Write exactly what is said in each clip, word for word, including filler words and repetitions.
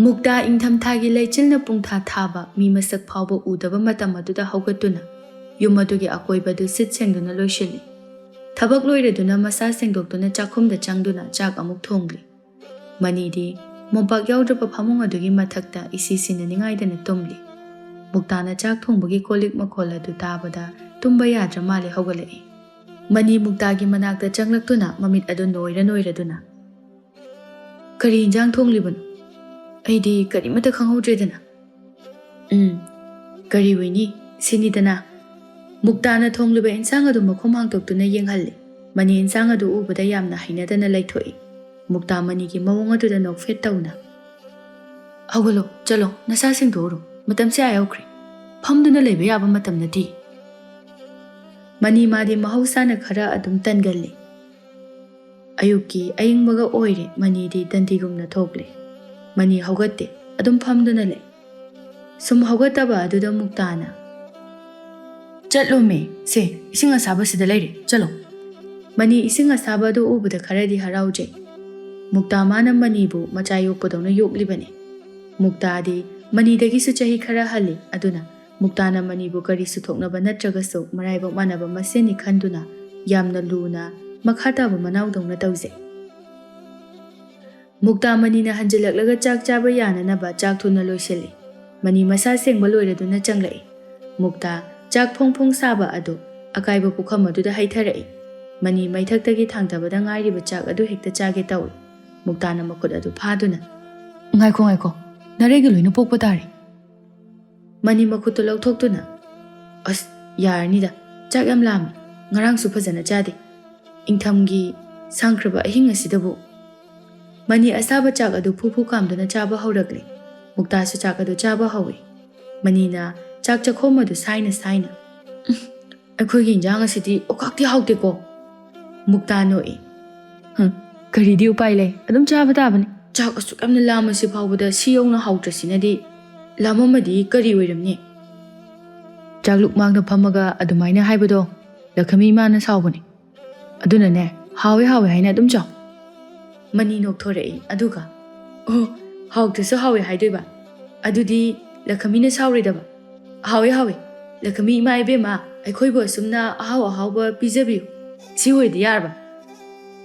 ꯃꯨꯛꯇꯥ ꯏꯪꯊꯝꯊꯥꯒꯤ ꯂꯩꯆꯤꯜꯅ ꯄꯨꯡꯊꯥ ꯊꯥꯕ, ꯃꯤ ꯃꯁꯛ ꯐꯥꯎꯕ ꯎꯗꯕ ꯃꯇꯝ ꯑꯗꯨꯗ ꯍꯧꯒꯠꯇꯨꯅ ꯌꯨꯝ ꯑꯗꯨꯒꯤ ꯑꯀꯣꯏꯕꯗꯨ ꯁꯤꯠ ꯁꯦꯡꯗꯨꯅ ꯂꯣꯏꯁꯤꯜꯂꯤ꯫ ꯊꯕꯛ ꯂꯣꯏꯔꯗꯨꯅ ꯃꯁꯥ ꯁꯦꯡꯗꯣꯛꯇꯨꯅ ꯆꯥꯛꯈꯨꯝꯗ ꯆꯪꯗꯨꯅ ꯆꯥꯛ ꯑꯃꯨꯛ ꯊꯣꯡꯂꯤ꯫ ꯃꯅꯤꯗꯤ ꯃꯣꯝꯄꯥꯛ ꯌꯥꯎꯗ꯭ꯔꯕ ꯐꯃꯨꯡ ꯑꯗꯨꯒꯤ ꯃꯊꯛꯇ ꯏꯁꯤ ꯁꯤꯟꯅꯅꯤꯡꯉꯥꯏꯗꯅ ꯇꯨꯝꯂꯤ꯫ ꯃꯨꯛꯇꯥꯅ ꯆꯥꯛ ꯊꯣꯡꯕꯒꯤ ꯀꯣꯜꯂꯤꯛ ꯃꯈꯣꯜ ꯑꯗꯨ ꯇꯥꯕꯗ ꯇꯨꯝꯕ ꯌꯥꯗ꯭ꯔ ꯃꯥꯜꯂꯦ ꯍꯧꯒꯠꯂꯛꯏ꯫ ꯃꯅꯤ ꯃꯨꯛꯇꯥꯒꯤ ꯃꯅꯥꯛꯇ ꯆꯪꯂꯛꯇꯨꯅ ꯃꯃꯤꯠ ꯑꯗꯨ ꯅꯣꯏꯔ ꯅꯣꯏꯔꯗꯨꯅ, "ꯀꯔꯤ ꯏꯟꯖꯥꯡ ꯊꯣꯡꯂꯤꯕꯅꯣ?" "ꯑꯩꯗꯤ ꯀꯔꯤꯃꯠꯇ ꯈꯪꯍꯧꯗ꯭ꯔꯦꯗꯅ꯫" "ꯎꯝ, ꯀꯔꯤ ꯑꯣꯏꯅꯤ? ꯁꯤꯅꯤꯗꯅ꯫" ꯃꯨꯛꯇꯥꯅ ꯊꯣꯡꯂꯤꯕ ꯏꯟꯁꯥꯡ ꯑꯗꯨ ꯃꯈꯨꯝ ꯍꯥꯡꯗꯣꯛꯇꯨꯅ ꯌꯦꯡꯍꯜꯂꯤ꯫ ꯃꯅꯤ ꯏꯟꯁꯥꯡ ꯑꯗꯨ ꯎꯕꯗ ꯌꯥꯝꯅ ꯍꯩꯅꯗꯅ ꯂꯩꯊꯣꯛꯏ꯫ ꯃꯨꯛꯇꯥ ꯃꯅꯤꯒꯤ ꯃꯑꯣꯡ ꯑꯗꯨꯗ ꯅꯣꯛꯐꯦꯠ ꯇꯧꯅ, "ꯍꯧꯒꯠꯂꯣ, ꯆꯠꯂꯣ, ꯅꯁꯥ ꯁꯦꯡꯗꯣꯛꯎꯔꯣ꯫ ꯃꯇꯝꯁꯦ ꯑꯥ ꯌꯧꯈ꯭ꯔꯦ꯫ ꯐꯝꯗꯨꯅ ꯂꯩꯕ ꯌꯥꯕ ꯃꯇꯝ ꯅꯠꯇꯦ꯫" ꯃꯅꯤ ꯃꯥꯗꯤ ꯃꯍꯧꯁꯥꯅ ꯈꯔ ꯑꯗꯨꯝ ꯇꯟꯒꯜꯂꯤ꯫ ꯑꯌꯨꯛꯀꯤ ꯑꯏꯪꯕꯒ ꯑꯣꯏꯔꯦ, ꯃꯅꯤꯗꯤ ꯗꯟꯗꯤꯒꯨꯝꯅ ꯊꯣꯛꯂꯦ꯫ ꯃꯅꯤ ꯍꯧꯒꯠꯇꯦ, ꯑꯗꯨꯝ ꯐꯝꯗꯨꯅ ꯂꯩ꯫ ꯁꯨꯝ ꯍꯧꯒꯠꯇꯕ ꯑꯗꯨꯗ ꯃꯨꯛꯇꯥꯅ, "ꯆꯠꯂꯣꯃꯦ, ꯁꯦ, ꯏꯁꯤꯡ ꯑꯁꯥꯕꯁꯤꯗ ꯂꯩꯔꯦ, ꯆꯠꯂꯣ꯫" ꯃꯅꯤ ꯏꯁꯤꯡ ꯑꯁꯥꯕ ꯑꯗꯨ ꯎꯕꯗ ꯈꯔꯗꯤ ꯍꯔꯥꯎꯖꯩ꯫ ꯃꯨꯛꯇꯥ ꯃꯥꯅ ꯃꯅꯤꯕꯨ ꯃꯆꯥ ꯌꯣꯛꯄꯗꯧꯅ ꯌꯣꯛꯂꯤꯕꯅꯤ꯫ ꯃꯨꯛꯇꯥꯗꯤ ꯃꯅꯤꯗꯒꯤꯁꯨ ꯆꯍꯤ ꯈꯔ ꯍꯜꯂꯤ, ꯑꯗꯨꯅ ꯃꯨꯛꯇꯥꯅ ꯃꯅꯤꯕꯨ ꯀꯔꯤꯁꯨ ꯊꯣꯛꯅꯕ ꯅꯠꯇ꯭ꯔꯒꯁꯨ ꯃꯔꯥꯏꯕꯛ ꯃꯥꯟꯅꯕ ꯃꯁꯦꯟꯅꯤ ꯈꯟꯗꯨꯅ ꯌꯥꯝꯅ ꯂꯨꯅ ꯃꯈꯥ ꯇꯥꯕ ꯃꯅꯥꯎꯗꯧꯅ ꯇꯧꯖꯩ꯫ ꯃꯨꯛꯇꯥ ꯃꯅꯤꯅ ꯍꯟꯖꯤꯜꯂꯛꯂꯒ ꯆꯥꯛ ꯆꯥꯕ ꯌꯥꯅꯅꯕ ꯆꯥꯛ ꯊꯨꯅ ꯂꯣꯏꯁꯤꯜꯂꯤ꯫ ꯃꯅꯤ ꯃꯁꯥ ꯁꯦꯡꯕ ꯂꯣꯏꯔꯗꯨꯅ ꯆꯪꯂꯛꯏ꯫ ꯃꯨꯛꯇꯥ ꯆꯥꯛ ꯐꯣꯡ ꯐꯣꯡ ꯁꯥꯕ ꯑꯗꯨ ꯑꯀꯥꯏꯕ ꯄꯨꯈꯝ ꯑꯗꯨꯗ ꯍꯩꯊꯔꯛꯏ꯫ ꯃꯅꯤ ꯃꯩꯊꯛꯇꯒꯤ ꯊꯥꯡꯊꯕꯗ ꯉꯥꯏꯔꯤꯕ ꯆꯥꯛ ꯑꯗꯨ ꯍꯦꯛꯇ ꯆꯥꯒꯦ ꯇꯧꯏ꯫ ꯃꯨꯛꯇꯥꯅ ꯃꯈꯨꯠ ꯑꯗꯨ ꯐꯥꯗꯨꯅ, "ꯉꯥꯏꯈꯣ, ꯉꯥꯏꯈꯣ, ꯅꯔꯩꯒ ꯂꯣꯏꯅ ꯄꯣꯛꯄ ꯇꯥꯔꯦ꯫" ꯃꯅꯤ ꯃꯈꯨꯠꯇꯨ ꯂꯧꯊꯣꯛꯇꯨꯅ, "ꯑꯁ, ꯌꯥꯔꯅꯤꯗ, ꯆꯥꯛ ꯌꯥꯝ ꯂꯥꯝꯃꯤ, ꯉꯔꯥꯡꯁꯨ ꯐꯖꯅ ꯆꯥꯗꯦ꯫ ꯏꯪꯊꯝꯒꯤ ꯁꯥꯡꯈ꯭ꯔꯕ ꯑꯍꯤꯡ ꯑꯁꯤꯗꯕꯨ꯫" ꯃꯅꯤ ꯑꯁꯥꯕ ꯆꯥꯛ ꯑꯗꯨ ꯐꯨ ꯐꯨ ꯀꯥꯝꯗꯨꯅ ꯆꯥꯕ ꯍꯧꯔꯛꯂꯦ꯫ ꯃꯨꯛꯇꯥꯁꯨ ꯆꯥꯛ ꯑꯗꯨ ꯆꯥꯕ ꯍꯧꯏ꯫ ꯃꯅꯤꯅ ꯆꯥꯛ ꯆꯥꯛꯈꯣꯝ ꯑꯗꯨ ꯁꯥꯏꯅ ꯁꯥꯏꯅ, "ꯎꯝ, ꯑꯩꯈꯣꯏꯒꯤ ꯏꯟꯖꯥꯡ ꯑꯁꯤꯗꯤ ꯑꯣꯀꯥꯛꯇꯤ ꯍꯥꯎꯇꯦꯀꯣ꯫" ꯃꯨꯛꯇꯥ ꯅꯣꯛꯏ꯫ "ꯍꯝ, ꯀꯔꯤꯗꯤ ꯎꯄꯥꯏ ꯂꯩ, ꯑꯗꯨꯝ ꯆꯥꯕ ꯇꯥꯕꯅꯤ꯫ ꯆꯥꯛ ꯑꯁꯨꯛ ꯌꯥꯝꯅ ꯂꯥꯝꯃꯁꯤ ꯐꯥꯎꯕꯗ ꯁꯤ ꯌꯧꯅ ꯍꯥꯎꯇ꯭ꯔꯁꯤꯅꯗꯤ ꯂꯥꯝꯃꯝꯃꯗꯤ ꯀꯔꯤ ꯑꯣꯏꯔꯝꯅꯤ?" ꯆꯥꯛꯂꯨꯛ ꯃꯥꯡꯗ ꯐꯝꯃꯒ ꯑꯗꯨꯃꯥꯏꯅ ꯍꯥꯏꯕꯗꯣ ꯂꯈꯃꯤ ꯏꯃꯥꯅ ꯁꯥꯎꯕꯅꯤ꯫ ꯑꯗꯨꯅꯅꯦ, ꯍꯥꯎꯋꯦ ꯍꯥꯎꯋꯦ ꯍꯥꯏꯅ ꯑꯗꯨꯝ ꯆꯥꯎ꯫ ꯃꯅꯤ ꯅꯣꯛꯊꯣꯔꯛꯏ, ꯑꯗꯨꯒ, "ꯑꯣ, ꯍꯥꯎꯇ꯭ꯔꯁꯨ ꯍꯥꯎꯋꯦ ꯍꯥꯏꯗꯣꯏꯕ? ꯑꯗꯨꯗꯤ ꯂꯈꯃꯤꯅ ꯁꯥꯎꯔꯣꯏꯗꯕ? ꯍꯥꯎꯋꯦ, ꯍꯥꯎꯋꯦ꯫ ꯂꯈꯃꯤ ꯏꯃꯥ ꯏꯕꯦꯝꯃ, ꯑꯩꯈꯣꯏꯕꯨ ꯑꯁꯨꯝꯅ ꯑꯍꯥꯎ ꯑꯍꯥꯎꯕ ꯄꯤꯖꯕꯤꯌꯨ꯫ ꯁꯤ ꯑꯣꯏꯔꯗꯤ ꯌꯥꯔꯕ?"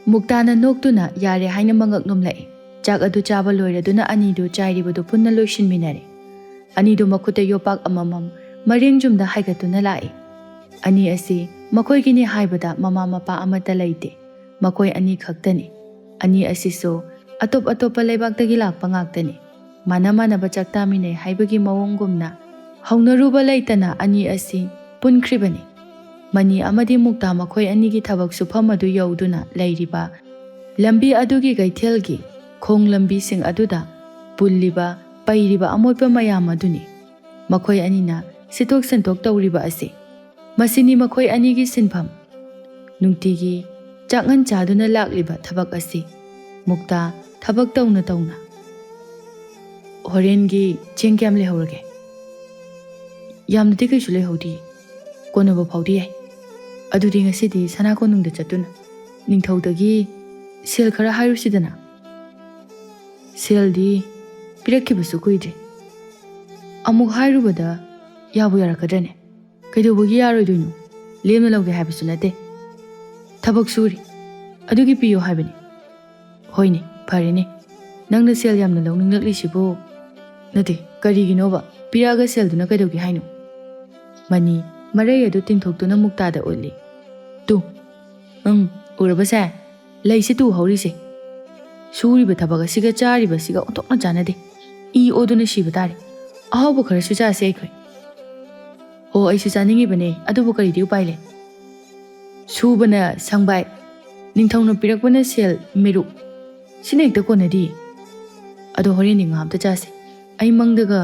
ꯃꯨꯛꯇꯥꯅ ꯅꯣꯛꯇꯨꯅ ꯌꯥꯔꯦ ꯍꯥꯏꯅ ꯃꯉꯛ ꯅꯣꯝꯂꯛꯏ꯫ ꯆꯥꯛ ꯑꯗꯨ ꯆꯥꯕ ꯂꯣꯏꯔꯗꯨꯅ ꯑꯅꯤꯗꯨ ꯆꯥꯏꯔꯤꯕꯗꯨ ꯄꯨꯟꯅ ꯂꯣꯏꯁꯤꯟꯃꯤꯟꯅꯔꯦ꯫ ꯑꯅꯤꯗꯨ ꯃꯈꯨꯠꯇ ꯌꯣꯄꯥꯛ ꯑꯃꯃꯝ ꯃꯔꯦꯡ ꯌꯨꯝꯗ ꯍꯥꯏꯒꯠꯇꯨꯅ ꯂꯥꯛꯏ꯫ ꯑꯅꯤ ꯑꯁꯤ ꯃꯈꯣꯏꯒꯤꯅꯤ ꯍꯥꯏꯕꯗ ꯃꯃꯥ ꯃꯄꯥ ꯑꯃꯠꯇ ꯂꯩꯇꯦ꯫ ꯃꯈꯣꯏ ꯑꯅꯤ ꯈꯛꯇꯅꯤ꯫ ꯑꯅꯤ ꯑꯁꯤꯁꯨ ꯑꯇꯣꯞ ꯑꯇꯣꯞꯄ ꯂꯩꯕꯥꯛꯇꯒꯤ ꯂꯥꯛꯄ ꯉꯥꯛꯇꯅꯤ꯫ ꯃꯥꯟꯅ ꯃꯥꯟꯅꯕ ꯆꯥꯛ ꯆꯥꯃꯤꯟꯅꯩ ꯍꯥꯏꯕꯒꯤ ꯃꯑꯣꯡꯒꯨꯝꯅ ꯍꯧꯅꯔꯨꯕ ꯂꯩꯇꯅ ꯑꯅꯤ ꯑꯁꯤ ꯄꯨꯟꯈ꯭ꯔꯤꯕꯅꯤ꯫ ꯃꯅꯤ ꯑꯃꯗꯤ ꯃꯨꯛꯇꯥ ꯃꯈꯣꯏ ꯑꯅꯤꯒꯤ ꯊꯕꯛ ꯁꯨꯐꯝ ꯑꯗꯨ ꯌꯧꯗꯨꯅ ꯂꯩꯔꯤꯕ ꯂꯝꯕꯤ ꯑꯗꯨꯒꯤ ꯀꯩꯊꯦꯜꯒꯤ ꯈꯣꯡ ꯂꯝꯕꯤꯁꯤꯡ ꯑꯗꯨꯗ ꯄꯨꯜꯂꯤꯕ, ꯄꯩꯔꯤꯕ ꯑꯃꯣꯠꯄ ꯃꯌꯥꯝ ꯑꯗꯨꯅꯤ꯫ ꯃꯈꯣꯏ ꯑꯅꯤꯅ ꯁꯤꯠꯊꯣꯛ ꯁꯦꯟꯊꯣꯛ ꯇꯧꯔꯤꯕ ꯑꯁꯤ꯫ ꯃꯁꯤꯅꯤ ꯃꯈꯣꯏ ꯑꯅꯤꯒꯤ ꯁꯤꯟꯐꯝ꯫ ꯅꯨꯡꯇꯤꯒꯤ ꯆꯥꯛꯉꯟ ꯆꯥꯗꯨꯅ ꯂꯥꯛꯂꯤꯕ ꯊꯕꯛ ꯑꯁꯤ꯫ ꯃꯨꯛꯇꯥ ꯊꯕꯛ ꯇꯧꯅ ꯇꯧꯅ, "ꯍꯣꯔꯦꯟꯒꯤ ꯆꯦꯡ ꯀꯌꯥꯝ ꯂꯩꯍꯧꯔꯒꯦ?" "ꯌꯥꯝꯅꯗꯤ ꯀꯩꯁꯨ ꯂꯩꯍꯧꯗꯤꯌꯦ, ꯀꯣꯟꯅꯕ ꯐꯥꯎꯗꯤ ꯌꯥꯏ꯫ ꯑꯗꯨꯗꯤ ꯉꯁꯤꯗꯤ ꯁꯅꯥ ꯀꯣꯅꯨꯡꯗ ꯆꯠꯇꯨꯅ ꯅꯤꯡꯊꯧꯗꯒꯤ ꯁꯦꯜ ꯈꯔ ꯍꯥꯏꯔꯨꯁꯤꯗꯅ꯫ ꯁꯦꯜꯗꯤ ꯄꯤꯔꯛꯈꯤꯕꯁꯨ ꯀꯨꯏꯗ꯭ꯔꯤ꯫ ꯑꯃꯨꯛ ꯍꯥꯏꯔꯨꯕꯗ ꯌꯥꯕꯨ ꯌꯥꯔꯛꯀꯗ꯭ꯔꯅꯦ?" "ꯀꯩꯗꯧꯕꯒꯤ ꯌꯥꯔꯣꯏꯗꯣꯏꯅꯣ? ꯂꯦꯝꯅ ꯂꯧꯒꯦ ꯍꯥꯏꯕꯁꯨ ꯅꯠꯇꯦ꯫ ꯊꯕꯛ ꯁꯨꯔꯤ, ꯑꯗꯨꯒꯤ ꯄꯤꯌꯣ ꯍꯥꯏꯕꯅꯤ꯫" "ꯍꯣꯏꯅꯦ, ꯐꯔꯦꯅꯦ꯫ ꯅꯪꯅ ꯁꯦꯜ ꯌꯥꯝꯅ ꯂꯧꯅꯤꯡꯂꯛꯂꯤꯁꯤꯕꯨ?" "ꯅꯠꯇꯦ, ꯀꯔꯤꯒꯤꯅꯣꯕ? ꯄꯤꯔꯛꯑꯒ ꯁꯦꯜꯗꯨꯅ ꯀꯩꯗꯧꯒꯦ ꯍꯥꯏꯅꯣ?" ꯃꯅꯤ ꯃꯔꯩ ꯑꯗꯨ ꯇꯤꯡꯊꯣꯛꯇꯨꯅ ꯃꯨꯛꯇꯥꯗ ꯎꯠꯂꯤ꯫ "ꯇꯨ, ꯎꯝ, ꯎꯔꯕꯁꯦ? ꯂꯩꯁꯦ ꯇꯨ ꯍꯧꯔꯤꯁꯦ꯫ ꯁꯨꯔꯤꯕ ꯊꯕꯛ ꯑꯁꯤꯒ ꯆꯥꯔꯤꯕꯁꯤꯒ ꯑꯣꯟꯊꯣꯛꯅ ꯆꯥꯟꯅꯗꯦ꯫ ꯏ ꯑꯣꯗꯨꯅ ꯁꯤꯕ ꯇꯥꯔꯦ꯫ ꯑꯍꯥꯎꯕ ꯈꯔꯁꯨ ꯆꯥꯁꯦ ꯑꯩꯈꯣꯏ꯫" "ꯍꯣ, ꯑꯩꯁꯨ ꯆꯥꯅꯤꯡꯉꯤꯕꯅꯦ, ꯑꯗꯨꯕꯨ ꯀꯔꯤꯗꯤ ꯎꯄꯥꯏ ꯂꯩ? ꯁꯨꯕꯅ ꯁꯪꯕꯥꯏ, ꯅꯤꯡꯊꯧꯅ ꯄꯤꯔꯛꯄꯅ ꯁꯦꯜ ꯃꯦꯔꯨꯛ꯫ ꯁꯤꯅ ꯍꯦꯛꯇ ꯀꯣꯟꯅꯗꯤꯌꯦ꯫ ꯑꯗꯣ ꯍꯣꯔꯦꯟꯗꯤ ꯉꯥ ꯑꯝꯇ ꯆꯥꯁꯦ꯫ ꯑꯩ ꯃꯪꯗꯒ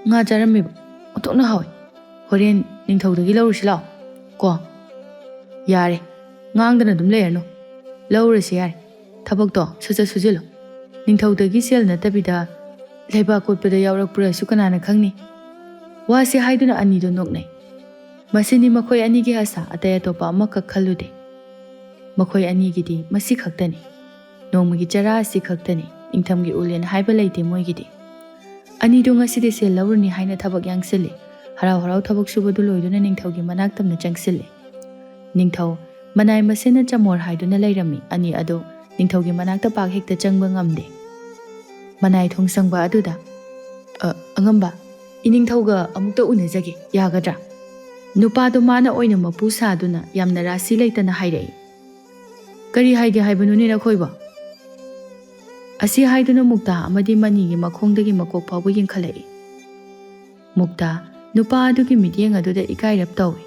ꯉꯥ ꯆꯥꯔꯝꯃꯦꯕ꯫ ꯑꯣꯟꯊꯣꯛꯅ ꯍꯥꯎꯋꯦ꯫ ꯍꯣꯔꯦꯟ ꯅꯤꯡꯊꯧꯗꯒꯤ ꯂꯧꯔꯨꯁꯤ ꯂꯥꯛꯑꯣ ꯀꯣ꯫" "ꯌꯥꯔꯦ, ꯉꯥꯡꯗꯅ ꯑꯗꯨꯝ ꯂꯩꯔꯅꯨ꯫ ꯂꯧꯔꯁꯦ ꯌꯥꯔꯦ꯫ ꯊꯕꯛꯇꯣ ꯁꯠ ꯁꯠ ꯁꯨꯖꯤꯜꯂꯨ꯫ ꯅꯤꯡꯊꯧꯗꯒꯤ ꯁꯦꯜ ꯅꯠꯇꯕꯤꯗ ꯂꯩꯕꯥꯛ ꯀꯣꯠꯄꯗ ꯌꯥꯎꯔꯛꯄ꯭ꯔꯁꯨ ꯀꯅꯥꯅ ꯈꯪꯅꯤ?" ꯋꯥꯁꯤ ꯍꯥꯏꯗꯨꯅ ꯑꯅꯤꯗꯣ ꯅꯣꯛꯅꯩ꯫ ꯃꯁꯤꯅꯤ ꯃꯈꯣꯏ ꯑꯅꯤꯒꯤ ꯑꯁꯥ, ꯑꯇꯩ ꯑꯇꯣꯞꯄ ꯑꯃꯈꯛ ꯈꯜꯂꯨꯗꯦ꯫ ꯃꯈꯣꯏ ꯑꯅꯤꯒꯤꯗꯤ ꯃꯁꯤ ꯈꯛꯇꯅꯤ꯫ ꯅꯣꯡꯃꯒꯤ ꯆꯔꯥ ꯑꯁꯤ ꯈꯛꯇꯅꯤ꯫ ꯏꯪꯊꯝꯒꯤ ꯎꯂꯦꯟ ꯍꯥꯏꯕ ꯂꯩꯇꯦ ꯃꯣꯏꯒꯤꯗꯤ꯫ ꯑꯅꯤꯗꯨ ꯉꯁꯤꯗꯤ ꯁꯦꯜ ꯂꯧꯔꯨꯅꯤ ꯍꯥꯏꯅ ꯊꯕꯛ ꯌꯥꯡꯁꯤꯜꯂꯤ꯫ ꯍꯔꯥꯎ ꯍꯔꯥꯎ ꯊꯕꯛ ꯁꯨꯕꯗꯨ ꯂꯣꯏꯗꯨꯅ ꯅꯤꯡꯊꯧꯒꯤ ꯃꯅꯥꯛ ꯇꯝꯅ ꯆꯪꯁꯤꯜꯂꯤ꯫ ꯅꯤꯡꯊꯧ, ꯃꯅꯥꯏ ꯃꯁꯦꯟꯅ ꯆꯃꯣꯔ ꯍꯥꯏꯗꯨꯅ ꯂꯩꯔꯝꯃꯤ꯫ ꯑꯅꯤ ꯑꯗꯨ ꯅꯤꯡꯊꯧꯒꯤ ꯃꯅꯥꯛꯇ ꯄꯥꯛ ꯍꯦꯛꯇ ꯆꯪꯕ ꯉꯝꯗꯦ꯫ ꯃꯅꯥꯏ ꯊꯣꯡꯁꯪꯕ ꯑꯗꯨꯗ, "ꯑ, ꯑꯉꯝꯕ, ꯏꯅꯤꯡꯊꯧꯒ ꯑꯃꯨꯛꯇ ꯎꯅꯖꯒꯦ, ꯌꯥꯒꯗ꯭ꯔꯥ?" ꯅꯨꯄꯥꯗꯣ ꯃꯥꯅ ꯑꯣꯏꯅ ꯃꯄꯨ ꯁꯥꯗꯨꯅ ꯌꯥꯝꯅ ꯔꯥꯁꯤ ꯂꯩꯇꯅ ꯍꯥꯏꯔꯛꯏ꯫ "ꯀꯔꯤ ꯍꯥꯏꯒꯦ ꯍꯥꯏꯕꯅꯣꯅꯦ ꯅꯈꯣꯏꯕꯣ?" ꯑꯁꯤ ꯍꯥꯏꯗꯨꯅ ꯃꯨꯛꯇꯥ ꯑꯃꯗꯤ ꯃꯅꯤꯒꯤ ꯃꯈꯣꯡꯗꯒꯤ ꯃꯀꯣꯛ ꯐꯥꯎꯕ ꯌꯦꯡꯈꯠꯂꯛꯏ꯫ ꯃꯨꯛꯇꯥ ꯅꯨꯄꯥ ꯑꯗꯨꯒꯤ ꯃꯤꯠꯌꯦꯡ ꯑꯗꯨꯗ ꯏꯀꯥꯏꯔꯞ ꯇꯧꯏ꯫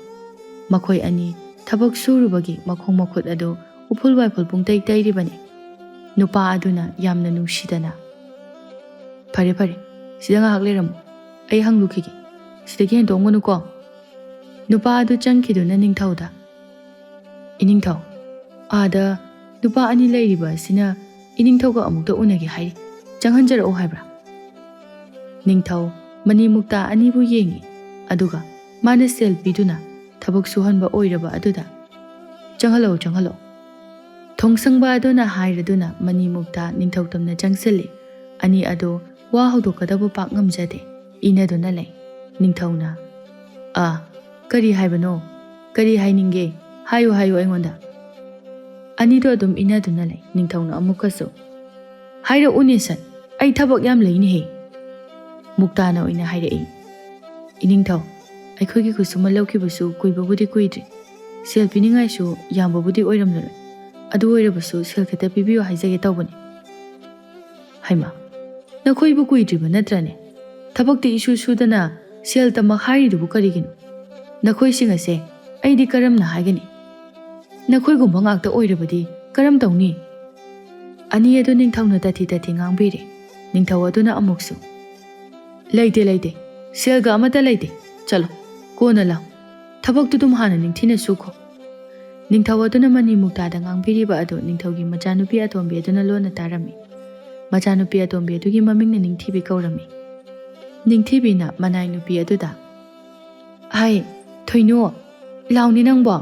ꯃꯈꯣꯏ ꯑꯅꯤ ꯊꯕꯛ ꯁꯨꯔꯨꯕꯒꯤ ꯃꯈꯣꯡ ꯃꯈꯨꯠ ꯑꯗꯨ ꯎꯐꯨꯜ ꯋꯥꯏꯐꯨꯜ ꯄꯨꯡꯇꯩ ꯇꯩꯔꯤꯕꯅꯤ꯫ ꯅꯨꯄꯥ ꯑꯗꯨꯅ ꯌꯥꯝꯅ ꯅꯨꯡꯁꯤꯗꯅ, "ꯐꯔꯦ, ꯐꯔꯦ, ꯁꯤꯗ ꯉꯥꯏꯍꯥꯛ ꯂꯩꯔꯝꯃꯨ, ꯑꯩ ꯍꯪꯂꯨꯈꯤꯒꯦ꯫ ꯁꯤꯗꯒꯤ ꯍꯦꯟꯗꯣꯛꯑꯝꯒꯅꯨꯀꯣ꯫" ꯅꯨꯄꯥ ꯑꯗꯨ ꯆꯪꯈꯤꯗꯨꯅ ꯅꯤꯡꯊꯧꯗ, "ꯏꯅꯤꯡꯊꯧ, ꯑꯥꯗ ꯅꯨꯄꯥ ꯑꯅꯤ ꯂꯩꯔꯤꯕ ꯑꯁꯤꯅ ꯏꯅꯤꯡꯊꯧꯒ ꯑꯃꯨꯛꯇ ꯎꯅꯒꯦ ꯍꯥꯏꯔꯤ, ꯆꯪꯍꯟꯖꯔꯛꯑꯣ ꯍꯥꯏꯕ꯭ꯔꯥ?" ꯅꯤꯡꯊꯧ ꯃꯅꯤ ꯃꯨꯛꯇꯥ ꯑꯅꯤꯕꯨ ꯌꯦꯡꯉꯤ, ꯑꯗꯨꯒ ꯃꯥꯅ ꯁꯦꯜ ꯄꯤꯗꯨꯅ ꯊꯕꯛ ꯁꯨꯍꯟꯕ ꯑꯣꯏꯔꯕ ꯑꯗꯨꯗ, "ꯆꯪꯍꯜꯂꯛꯑꯣ, ꯆꯪꯍꯜꯂꯛꯑꯣ꯫" ꯊꯣꯡꯁꯪꯕ ꯑꯗꯨꯅ ꯍꯥꯏꯔꯗꯨꯅ ꯃꯅꯤ ꯃꯨꯛꯇꯥ ꯅꯤꯡꯊꯧ ꯇꯝꯅ ꯆꯪꯁꯤꯜꯂꯤ꯫ ꯑꯅꯤ ꯑꯗꯨ ꯋꯥ ꯍꯧꯗꯣꯛꯀꯗꯕ ꯄꯥꯛ ꯉꯝꯖꯗꯦ, ꯏꯅꯗꯨꯅ ꯂꯩ꯫ ꯅꯤꯡꯊꯧꯅ, "ꯑꯥ, ꯀꯔꯤ ꯍꯥꯏꯕꯅꯣ? ꯀꯔꯤ ꯍꯥꯏꯅꯤꯡꯒꯦ? ꯍꯥꯏꯌꯨ, ꯍꯥꯏꯌꯨ ꯑꯩꯉꯣꯟꯗ꯫" ꯑꯅꯤꯗꯨ ꯑꯗꯨꯝ ꯏꯅꯗꯨꯅ ꯂꯩ꯫ ꯅꯤꯡꯊꯧꯅ ꯑꯃꯨꯛꯀꯁꯨ, "ꯍꯥꯏꯔꯛꯎꯅꯦ ꯁꯠ, ꯑꯩ ꯊꯕꯛ ꯌꯥꯝ ꯂꯩꯅꯦꯍꯦ꯫" ꯃꯨꯛꯇꯥꯅ ꯑꯣꯏꯅ ꯍꯥꯏꯔꯛꯏ, "ꯏꯅꯤꯡꯊꯧ, ꯑꯩꯈꯣꯏꯒꯤ ꯈꯨꯠꯁꯨꯃꯟ ꯂꯧꯈꯤꯕꯁꯨ ꯀꯨꯏꯕꯕꯨꯗꯤ ꯀꯨꯏꯗ꯭ꯔꯤ, ꯁꯦꯜ ꯄꯤꯅꯤꯡꯉꯥꯏꯁꯨ ꯌꯥꯝꯕꯕꯨꯗꯤ ꯑꯣꯏꯔꯝꯂꯔꯣꯏ, ꯑꯗꯨ ꯑꯣꯏꯔꯕꯁꯨ ꯁꯦꯜ ꯈꯤꯇ ꯄꯤꯕꯤꯌꯨ ꯍꯥꯏꯖꯒꯦ ꯇꯧꯕꯅꯤ꯫" "ꯍꯩꯃꯥ, ꯅꯈꯣꯏꯕꯨ ꯀꯨꯏꯗ꯭ꯔꯤꯕ ꯅꯠꯇ꯭ꯔꯅꯦ? ꯊꯕꯛꯇꯤ ꯏꯁꯨ ꯁꯨꯗꯅ ꯁꯦꯜ ꯇꯝꯃꯛ ꯍꯥꯏꯔꯤꯗꯨꯕꯨ ꯀꯔꯤꯒꯤꯅꯣ? ꯅꯈꯣꯏꯁꯤꯡ ꯑꯁꯦ ꯑꯩꯗꯤ ꯀꯔꯝꯅ ꯍꯥꯏꯒꯅꯤ? ꯅꯈꯣꯏꯒꯨꯝꯕ ꯉꯥꯛꯇ ꯑꯣꯏꯔꯕꯗꯤ ꯀꯔꯝ ꯇꯧꯅꯤ?" ꯑꯅꯤ ꯑꯗꯨ ꯅꯤꯡꯊꯧꯅ ꯇꯥꯊꯤ ꯇꯥꯊꯤ ꯉꯥꯡꯕꯤꯔꯦ꯫ ꯅꯤꯡꯊꯧ ꯑꯗꯨꯅ ꯑꯃꯨꯛꯁꯨ, "ꯂꯩꯇꯦ, ꯂꯩꯇꯦ, ꯁꯦꯜꯒ ꯑꯃꯠꯇ ꯂꯩꯇꯦ꯫ ꯆꯠꯂꯣ, ꯀꯣꯟꯅ ꯂꯥꯎ꯫ ꯊꯕꯛꯇꯨ ꯑꯗꯨꯝ ꯍꯥꯟꯅ ꯅꯤꯡꯊꯤꯅ ꯁꯨꯈꯣ꯫" ꯅꯤꯡꯊꯧ ꯑꯗꯨꯅ ꯃꯅꯤ ꯃꯨꯛꯇꯥꯗ ꯉꯥꯡꯕꯤꯔꯤꯕ ꯑꯗꯨ ꯅꯤꯡꯊꯧꯒꯤ ꯃꯆꯥꯅꯨꯄꯤ ꯑꯇꯣꯝꯕꯤ ꯑꯗꯨꯅ ꯂꯣꯟꯅ ꯇꯥꯔꯝꯃꯤ꯫ ꯃꯆꯥꯅꯨꯄꯤ ꯑꯇꯣꯝꯕꯤ ꯑꯗꯨꯒꯤ ꯃꯃꯤꯡꯅ ꯅꯤꯡꯊꯤꯕꯤ ꯀꯧꯔꯝꯃꯤ꯫ ꯅꯤꯡꯊꯤꯕꯤꯅ ꯃꯅꯥꯏ ꯅꯨꯄꯤ ꯑꯗꯨꯗ, "ꯍꯥꯏ, ꯊꯣꯏꯅꯨ, ꯂꯥꯎꯅꯤ ꯅꯪꯕꯣ?"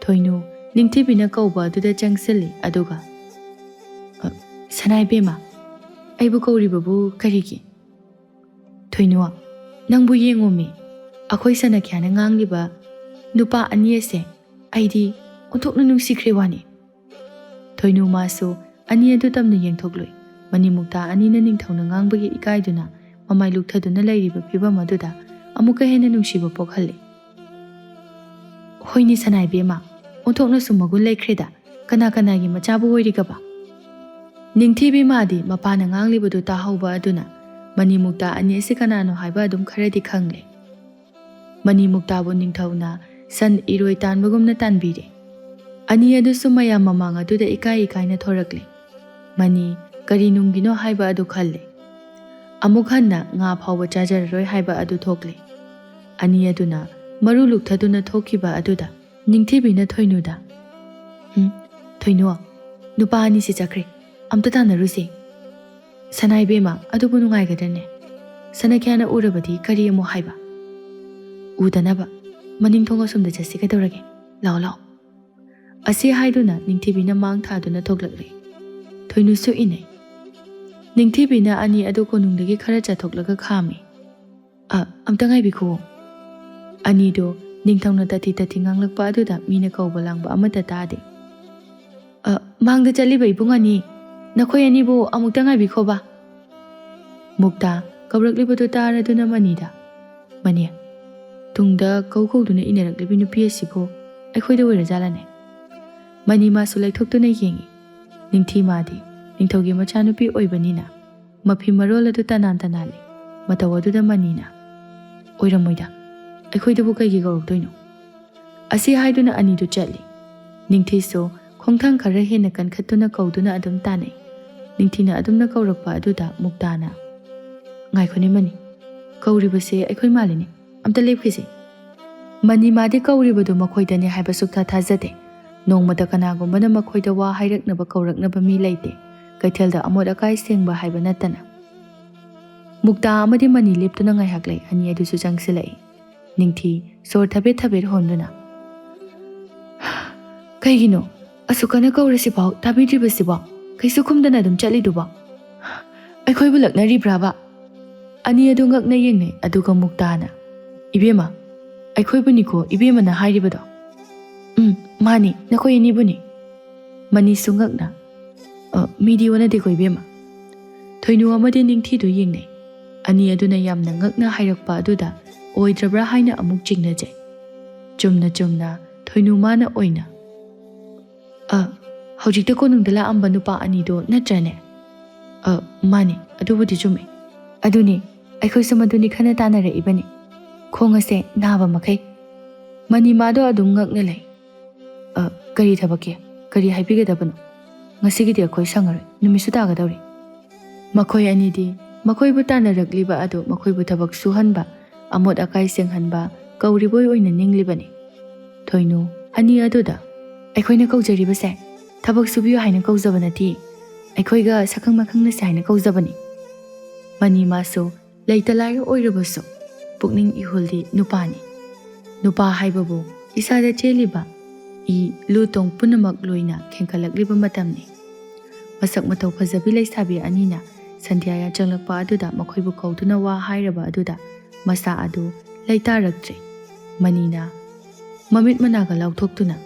ꯊꯣꯏꯅꯨ ꯅꯤꯡꯊꯤꯕꯤꯅ ꯀꯧꯕ ꯑꯗꯨꯗ ꯆꯪꯁꯤꯜꯂꯤ, ꯑꯗꯨꯒ, "ꯑ, "ꯁꯅꯥ ꯏꯕꯦꯝꯃ, ꯑꯩꯕꯨ ꯀꯧꯔꯤꯕꯕꯨ ꯀꯔꯤꯒꯤ?" "ꯊꯣꯏꯅꯨ, ꯅꯪꯕꯨ ꯌꯦꯡꯉꯣꯃꯤ, ꯑꯩꯈꯣꯏ ꯁꯅꯥꯈ꯭ꯌꯥꯅ ꯉꯥꯡꯂꯤꯕ ꯅꯨꯄꯥ ꯑꯅꯤ ꯑꯁꯦ ꯑꯩꯗꯤ ꯑꯣꯟꯊꯣꯛꯅ ꯅꯨꯡꯁꯤꯈ꯭ꯔꯦ ꯋꯥꯅꯤ꯫" ꯊꯣꯏꯅꯨ ꯃꯥꯁꯨ ꯑꯅꯤ ꯑꯗꯨ ꯇꯝꯅ ꯌꯦꯡꯊꯣꯛꯂꯨꯏ꯫ ꯃꯅꯤꯃꯨꯛꯇ ꯑꯅꯤꯅ ꯅꯤꯡꯊꯧꯅ ꯉꯥꯡꯕꯒꯤ ꯏꯀꯥꯏꯗꯨꯅ ꯃꯃꯥꯏ ꯂꯨꯛꯊꯗꯨꯅ ꯂꯩꯔꯤꯕ ꯐꯤꯕꯝ ꯑꯗꯨꯗ ꯑꯃꯨꯛꯀ ꯍꯦꯟꯅ ꯅꯨꯡꯁꯤꯕ ꯄꯣꯛꯍꯜꯂꯤ꯫ "ꯍꯣꯏꯅꯦ ꯁꯅꯥ ꯏꯕꯦꯝꯃ, ꯑꯣꯟꯊꯣꯛꯅꯁꯨ ꯃꯒꯨꯟ ꯂꯩꯈ꯭ꯔꯦꯗ, ꯀꯅꯥ ꯀꯅꯥꯒꯤ ꯃꯆꯥꯕꯨ ꯑꯣꯏꯔꯤꯒꯕ?" ꯅꯤꯡꯊꯤꯕꯤ ꯃꯥꯗꯤ ꯃꯄꯥꯅ ꯉꯥꯡꯂꯤꯕꯗꯨ ꯇꯥꯍꯧꯕ ꯑꯗꯨꯅ ꯃꯅꯤꯃꯨꯛꯇ ꯑꯅꯤ ꯑꯁꯤ ꯀꯅꯥꯅꯣ ꯍꯥꯏꯕ ꯑꯗꯨꯝ ꯈꯔꯗꯤ ꯈꯪꯂꯦ꯫ ꯃꯅꯤꯃꯨꯛꯇꯥꯕꯨ ꯅꯤꯡꯊꯧꯅ ꯁꯟ ꯏꯔꯣꯏ ꯇꯥꯟꯕꯒꯨꯝꯅ ꯇꯥꯟꯕꯤꯔꯦ꯫ ꯑꯅꯤ ꯑꯗꯨꯁꯨ ꯃꯌꯥꯝ ꯃꯃꯥꯡ ꯑꯗꯨꯗ ꯏꯀꯥꯏ ꯏꯀꯥꯏꯅ ꯊꯣꯔꯛꯂꯦ꯫ ꯃꯅꯤ ꯀꯔꯤ ꯅꯨꯡꯒꯤꯅꯣ ꯍꯥꯏꯕ ꯑꯗꯨ ꯈꯜꯂꯦ꯫ ꯑꯃꯨꯛ ꯍꯟꯅ ꯉꯥ ꯐꯥꯎꯕ ꯆꯥꯖꯔꯔꯣꯏ ꯍꯥꯏꯕ ꯑꯗꯨ ꯊꯣꯛꯂꯦ꯫ ꯑꯅꯤ ꯑꯗꯨꯅ ꯃꯔꯨ ꯂꯨꯛꯊꯗꯨꯅ ꯊꯣꯛꯈꯤꯕ ꯑꯗꯨꯗ ꯅꯤꯡꯊꯤꯕꯤꯅ ꯊꯣꯏꯅꯨꯗ, "ꯎꯝ, ꯊꯣꯏꯅꯨ, ꯅꯨꯄꯥ ꯑꯅꯤꯁꯤ ꯆꯠꯈ꯭ꯔꯦ, ꯑꯝꯇ ꯇꯥꯟꯅꯔꯨꯁꯦ꯫ ꯁꯅꯥ ꯏꯕꯦꯝꯃ, ꯑꯗꯨꯕꯨ ꯅꯨꯡꯉꯥꯏꯒꯗ꯭ꯔꯅꯦ? ꯁꯅꯥꯈ꯭ꯌꯥꯅ ꯎꯔꯕꯗꯤ ꯀꯔꯤ ꯑꯃꯨꯛ ꯍꯥꯏꯕ? ꯎꯗꯅꯕ ꯃꯅꯤꯡ ꯊꯣꯡ ꯑꯁꯣꯝꯗ ꯆꯠꯁꯤ ꯀꯩꯗꯧꯔꯒꯦ? ꯂꯥꯛꯑꯣ, ꯂꯥꯛꯑꯣ꯫" ꯑꯁꯤ ꯍꯥꯏꯗꯨꯅ ꯅꯤꯡꯊꯤꯕꯤꯅ ꯃꯥꯡ ꯊꯥꯗꯨꯅ ꯊꯣꯛꯂꯛꯂꯦ꯫ ꯊꯣꯏꯅꯨꯁꯨ ꯏꯟꯅꯩ꯫ ꯅꯤꯡꯊꯤꯕꯤꯅ ꯑꯅꯤ ꯑꯗꯨ ꯀꯣꯅꯨꯡꯗꯒꯤ ꯈꯔ ꯆꯠꯊꯣꯛꯂꯒ ꯈꯥꯝꯃꯤ꯫ "ꯑ, ꯑꯝꯇ ꯉꯥꯏꯕꯤꯈꯨꯑꯣ꯫" ꯑꯅꯤꯗꯣ ꯅꯤꯡꯊꯧꯅ ꯇꯥꯊꯤ ꯇꯥꯊꯤ ꯉꯥꯡꯂꯛꯄ ꯑꯗꯨꯗ ꯃꯤꯅ ꯀꯧꯕ ꯂꯥꯡꯕ ꯑꯃꯠꯇ ꯇꯥꯗꯦ꯫ "ꯑ, ꯃꯥꯡꯗ ꯆꯠꯂꯤꯕ ꯏꯕꯨꯡ ꯑꯅꯤ, ꯅꯈꯣꯏ ꯑꯅꯤꯕꯨ ꯑꯃꯨꯛꯇ ꯉꯥꯏꯕꯤꯈꯣꯕ꯫" ꯃꯨꯛꯇ ꯀꯧꯔꯛꯂꯤꯕꯗꯨ ꯇꯥꯔꯗꯨꯅ ꯃꯅꯤꯗ, "ꯃꯅꯤ, ꯇꯨꯡꯗ ꯀꯧ ꯀꯧꯗꯨꯅ ꯏꯟꯅꯔꯛꯂꯤꯕꯤ ꯅꯨꯄꯤ ꯑꯁꯤꯕꯨ ꯑꯩꯈꯣꯏꯗ ꯑꯣꯏꯔꯖꯥꯠꯂꯅꯦ?" ꯃꯅꯤ ꯃꯥꯁꯨ ꯂꯩꯊꯣꯛꯇꯨꯅ ꯌꯦꯡꯉꯤ꯫ ꯅꯤꯡꯊꯤ ꯃꯥꯗꯤ ꯅꯤꯡꯊꯧꯒꯤ ꯃꯆꯥꯅꯨꯄꯤ ꯑꯣꯏꯕꯅꯤꯅ ꯃꯐꯤ ꯃꯔꯣꯜ ꯑꯗꯨ ꯇꯅꯥꯟ ꯇꯅꯥꯜꯂꯤ꯫ ꯃꯇꯧ ꯑꯗꯨꯗ ꯃꯅꯤꯅ, "ꯑꯣꯏꯔꯝꯃꯣꯏꯗ, ꯑꯩꯈꯣꯏꯗꯕꯨ ꯀꯩꯒꯤ ꯀꯧꯔꯛꯇꯣꯏꯅꯣ?" ꯑꯁꯤ ꯍꯥꯏꯗꯨꯅ ꯑꯅꯤꯗꯨ ꯆꯠꯂꯤ꯫ ꯅꯤꯡꯊꯤꯁꯨ ꯈꯣꯡꯊꯥꯡ ꯈꯔ ꯍꯦꯟꯅ ꯀꯟꯈꯠꯇꯨꯅ ꯀꯧꯗꯨꯅ ꯑꯗꯨꯝ ꯇꯥꯅꯩ꯫ ꯅꯤꯡꯊꯤꯅ ꯑꯗꯨꯝꯅ ꯀꯧꯔꯛꯄ ꯑꯗꯨꯗ ꯃꯨꯛꯇꯥꯅ, "ꯉꯥꯏꯈꯣꯅꯦ ꯃꯅꯤ, ꯀꯧꯔꯤꯕꯁꯦ ꯑꯩꯈꯣꯏ ꯃꯥꯜꯂꯤꯅꯦ, ꯑꯝꯇ ꯂꯦꯞꯈꯤꯁꯦ꯫" ꯃꯅꯤ ꯃꯥꯗꯤ ꯀꯧꯔꯤꯕꯗꯨ ꯃꯈꯣꯏꯗꯅꯦ ꯍꯥꯏꯕ ꯁꯨꯛꯊꯥ ꯊꯥꯖꯗꯦ꯫ ꯅꯣꯡꯃꯇ ꯀꯅꯥꯒꯨꯝꯕꯅ ꯃꯈꯣꯏꯗ ꯋꯥ ꯍꯥꯏꯔꯛꯅꯕ ꯀꯧꯔꯛꯅꯕ ꯃꯤ ꯂꯩꯇꯦ, ꯀꯩꯊꯦꯜꯗ ꯑꯃꯣꯠ ꯑꯀꯥꯏ ꯁꯦꯡꯕ ꯍꯥꯏꯕ ꯅꯠꯇꯅ꯫ ꯃꯨꯛꯇꯥ ꯑꯃꯗꯤ ꯃꯅꯤ ꯂꯦꯞꯇꯨꯅ ꯉꯥꯏꯍꯥꯛ ꯂꯩ, ꯑꯅꯤ ꯑꯗꯨꯁꯨ ꯆꯪꯁꯤꯜꯂꯛꯏ꯫ ꯅꯤꯡꯊꯤ ꯁꯣꯔ ꯊꯕꯦꯠ ꯊꯕꯦꯠ ꯍꯣꯟꯗꯨꯅ, "ꯀꯩꯒꯤꯅꯣ ꯑꯁꯨꯛ ꯀꯟꯅ ꯀꯧꯔꯁꯤꯐꯥꯎ ꯇꯥꯕꯤꯗ꯭ꯔꯤꯕꯁꯤꯕꯣ?" ꯀꯩꯁꯨ ꯈꯨꯝꯗꯅ ꯑꯗꯨꯝ ꯆꯠꯂꯤꯗꯨꯕꯣ? ꯑꯩꯈꯣꯏꯕꯨ ꯂꯛꯅꯔꯤꯕ꯭ꯔꯥꯕ?" ꯑꯅꯤ ꯑꯗꯨ ꯉꯛꯅ ꯌꯦꯡꯅꯩ, ꯑꯗꯨꯒ ꯃꯨꯛꯇꯥꯅ, "ꯏꯕꯦꯝꯃ, ꯑꯩꯈꯣꯏꯕꯨꯅꯤꯀꯣ ꯏꯕꯦꯝꯃꯅ ꯍꯥꯏꯔꯤꯕꯗꯣ?" "ꯎꯝ, ꯃꯥꯅꯤ, ꯅꯈꯣꯏ ꯑꯅꯤꯕꯨꯅꯤ꯫" ꯃꯅꯤꯁꯨ ꯉꯛꯅ, "ꯑ, ꯃꯤꯗꯤ ꯑꯣꯟꯅꯗꯦꯀꯣ ꯏꯕꯦꯝꯃ꯫" ꯊꯣꯏꯅꯨ ꯑꯃꯗꯤ ꯅꯤꯡꯊꯤꯗꯨ ꯌꯦꯡꯅꯩ꯫ ꯑꯅꯤ ꯑꯗꯨꯅ ꯌꯥꯝꯅ ꯉꯛꯅ ꯍꯥꯏꯔꯛꯄ ꯑꯗꯨꯗ ꯑꯣꯏꯗ꯭ꯔꯕ꯭ꯔꯥ ꯍꯥꯏꯅ ꯑꯃꯨꯛ ꯆꯤꯡꯅꯖꯩ꯫ ꯆꯨꯝꯅ ꯆꯨꯝꯅ ꯊꯣꯏꯅꯨ ꯃꯥꯅ ꯑꯣꯏꯅ, "ꯑ, ꯍꯧꯖꯤꯛꯇ ꯀꯣꯅꯨꯡꯗ ꯂꯥꯛꯑꯝꯕ ꯅꯨꯄꯥ ꯑꯅꯤꯗꯣ ꯅꯠꯇ꯭ꯔꯅꯦ?" "ꯑ, ꯃꯥꯅꯤ, ꯑꯗꯨꯕꯨꯗꯤ ꯆꯨꯝꯃꯤ꯫ ꯑꯗꯨꯅꯤ, ꯑꯩꯈꯣꯏꯁꯨ ꯃꯗꯨꯅꯤ ꯈꯟꯅ ꯇꯥꯅꯔꯛꯏꯕꯅꯤ, ꯈꯣꯡ ꯑꯁꯦ ꯅꯥꯕ ꯃꯈꯩ꯫" ꯃꯅꯤꯃꯥꯗꯣ ꯑꯗꯨꯝ ꯉꯛꯅ ꯂꯩ꯫ "ꯑ, ꯀꯔꯤ ꯊꯕꯛꯀꯤ? ꯀꯔꯤ ꯍꯥꯏꯕꯤꯒꯗꯕꯅꯣ? ꯉꯁꯤꯒꯤꯗꯤ ꯑꯩꯈꯣꯏ ꯁꯪꯉꯔꯣꯏ, ꯅꯨꯃꯤꯠꯁꯨ ꯇꯥꯒꯗꯧꯔꯦ꯫" ꯃꯈꯣꯏ ꯑꯅꯤꯗꯤ ꯃꯈꯣꯏꯕꯨ ꯇꯥꯟꯅꯔꯛꯂꯤꯕ ꯑꯗꯨ ꯃꯈꯣꯏꯕꯨ ꯊꯕꯛ ꯁꯨꯍꯟꯕ, ꯑꯃꯣꯠ ꯑꯀꯥꯏ ꯁꯦꯡꯍꯟꯕ ꯀꯧꯔꯤꯕꯣꯏ ꯑꯣꯏꯅ ꯅꯤꯡꯂꯤꯕꯅꯤ꯫ ꯊꯣꯏꯅꯨ ꯑꯅꯤ ꯑꯗꯨꯗ, "ꯑꯩꯈꯣꯏꯅ ꯀꯧꯖꯔꯤꯕꯁꯦ ꯊꯕꯛ ꯁꯨꯕꯤꯌꯨ ꯍꯥꯏꯅ ꯀꯧꯖꯕ ꯅꯠꯇꯦ, ꯑꯩꯈꯣꯏꯒ ꯁꯛꯈꯪ ꯃꯥꯏꯈꯪꯅꯁꯦ ꯍꯥꯏꯅ ꯀꯧꯖꯕꯅꯤ꯫" ꯃꯅꯤꯃꯥꯁꯨ ꯂꯩꯇ ꯂꯥꯏꯔ ꯑꯣꯏꯔꯕꯁꯨ ꯄꯨꯛꯅꯤꯡ ꯏꯍꯨꯜꯗꯤ ꯅꯨꯄꯥꯅꯤ꯫ ꯅꯨꯄꯥ ꯍꯥꯏꯕꯕꯨ ꯏꯁꯥꯗ ꯆꯦꯜꯂꯤꯕ ꯏ, ꯂꯨ ꯇꯣꯡ ꯄꯨꯝꯅꯃꯛ ꯂꯣꯏꯅ ꯈꯦꯡꯀꯠꯂꯛꯂꯤꯕ ꯃꯇꯝꯅꯤ꯫ ꯃꯁꯛ ꯃꯇꯧ ꯐꯖꯕꯤ ꯂꯩꯁꯥꯕꯤ ꯑꯅꯤꯅ ꯁꯟꯙ꯭ꯌꯥ ꯌꯥꯆꯪꯂꯛꯄ ꯑꯗꯨꯗ ꯃꯈꯣꯏꯕꯨ ꯀꯧꯗꯨꯅ ꯋꯥ ꯍꯥꯏꯔꯕ ꯑꯗꯨꯗ ꯃꯁꯥ ꯑꯗꯨ ꯂꯩꯇꯥꯔꯛꯇ꯭ꯔꯦ꯫ ꯃꯅꯤꯅ ꯃꯃꯤꯠ ꯃꯅꯥꯒ ꯂꯥꯎꯊꯣꯛꯇꯨꯅ,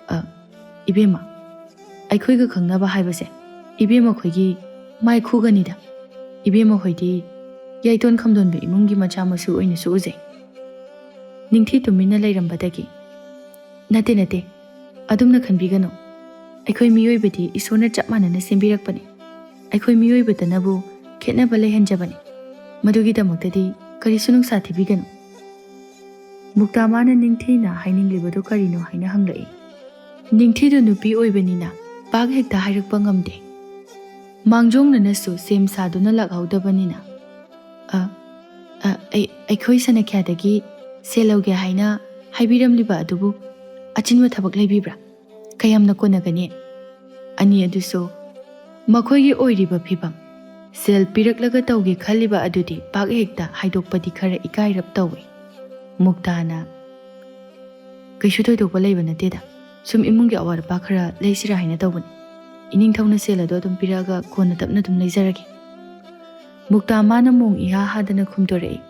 "ꯑ, ꯏꯕꯦꯝꯃ, ꯑꯩꯈꯣꯏꯒ ꯈꯪꯅꯕ ꯍꯥꯏꯕꯁꯦ ꯏꯕꯦꯝꯃ ꯈꯣꯏꯒꯤ ꯃꯥꯏꯈꯨꯒꯅꯤꯗ꯫ ꯏꯕꯦꯝꯃ ꯍꯣꯏꯗꯤ ꯌꯥꯏꯇꯣꯟ ꯈꯝꯗꯣꯟꯕ ꯏꯃꯨꯡꯒꯤ ꯃꯆꯥ ꯃꯁꯨ ꯑꯣꯏꯅꯁꯨ ꯎꯖꯩ꯫" ꯅꯤꯡꯊꯤ ꯇꯨꯃꯤꯟꯅ ꯂꯩꯔꯝꯕꯗꯒꯤ, "ꯅꯠꯇꯦ, ꯅꯠꯇꯦ, ꯑꯗꯨꯝꯅ ꯈꯟꯕꯤꯒꯅꯨ꯫ ꯑꯩꯈꯣꯏ ꯃꯤꯑꯣꯏꯕꯗꯤ ꯏꯁꯣꯔꯅ ꯆꯞ ꯃꯥꯟꯅꯅ ꯁꯦꯝꯕꯤꯔꯛꯄꯅꯤ꯫ ꯑꯩꯈꯣꯏ ꯃꯤꯑꯣꯏꯕꯇꯅꯕꯨ ꯈꯦꯠꯅꯕ ꯂꯩꯍꯟꯖꯕꯅꯤ꯫ ꯃꯗꯨꯒꯤꯗꯃꯛꯇꯗꯤ ꯀꯔꯤꯁꯨ ꯅꯨꯡꯁꯥ ꯊꯤꯕꯤꯒꯅꯨ꯫" ꯃꯨꯛꯇꯥ ꯃꯥꯅ ꯅꯤꯡꯊꯤꯅ ꯍꯥꯏꯅꯤꯡꯂꯤꯕꯗꯨ ꯀꯔꯤꯅꯣ ꯍꯥꯏꯅ ꯍꯪꯂꯛꯏ꯫ ꯅꯤꯡꯊꯤꯗꯨ ꯅꯨꯄꯤ ꯑꯣꯏꯕꯅꯤꯅ ꯄꯥꯛ ꯍꯦꯛꯇ ꯍꯥꯏꯔꯛꯄ ꯉꯝꯗꯦ꯫ ꯃꯥꯡꯖꯧꯅꯅꯁꯨ ꯁꯦꯝ ꯁꯥꯗꯨꯅ ꯂꯥꯛꯍꯧꯗꯕꯅꯤꯅ꯫ "ꯑ, ꯑ, ꯑꯩ, ꯑꯩꯈꯣꯏ ꯁꯅꯈ꯭ꯌꯥꯗꯒꯤ ꯁꯦꯜ ꯂꯧꯒꯦ ꯍꯥꯏꯅ ꯍꯥꯏꯕꯤꯔꯝꯂꯤꯕ ꯑꯗꯨꯕꯨ ꯑꯆꯤꯟꯕ ꯊꯕꯛ ꯂꯩꯕꯤꯕ꯭ꯔꯥ? ꯀꯌꯥꯝꯅ ꯀꯣꯟꯅꯒꯅꯤ?" ꯑꯅꯤ ꯑꯗꯨꯁꯨ ꯃꯈꯣꯏꯒꯤ ꯑꯣꯏꯔꯤꯕ ꯐꯤꯚꯝ, ꯁꯦꯜ ꯄꯤꯔꯛꯂꯒ ꯇꯧꯒꯦ ꯈꯜꯂꯤꯕ ꯑꯗꯨꯗꯤ ꯄꯥꯛ ꯍꯦꯛꯇ ꯍꯥꯏꯗꯣꯛꯄꯗꯤ ꯈꯔ ꯏꯀꯥꯏꯔꯞ ꯇꯧꯏ꯫ ꯃꯨꯛꯇꯥꯅ, "ꯀꯩꯁꯨ ꯊꯣꯏꯗꯣꯛꯄ ꯂꯩꯕ ꯅꯠꯇꯦꯗ, ꯁꯨꯝ ꯏꯃꯨꯡꯒꯤ ꯑꯋꯥꯠ ꯑꯄꯥ ꯈꯔ ꯂꯩꯁꯤꯔꯥ ꯍꯥꯏꯅ ꯇꯧꯕꯅꯤ꯫ ꯏꯅꯤꯡꯊꯧꯅ ꯁꯦꯜ ꯑꯗꯣ ꯑꯗꯨꯝ ꯄꯤꯔꯛꯑꯒ ꯀꯣꯟꯅ ꯇꯞꯅ ꯑꯗꯨꯝ ꯂꯩꯖꯔꯒꯦ꯫ ꯃꯨꯛꯇꯥ ꯃꯥꯅ ꯃꯣꯡ ꯏꯍꯥ ꯍꯥꯗꯅ ꯈꯨꯝꯗꯣꯔꯛꯏ꯫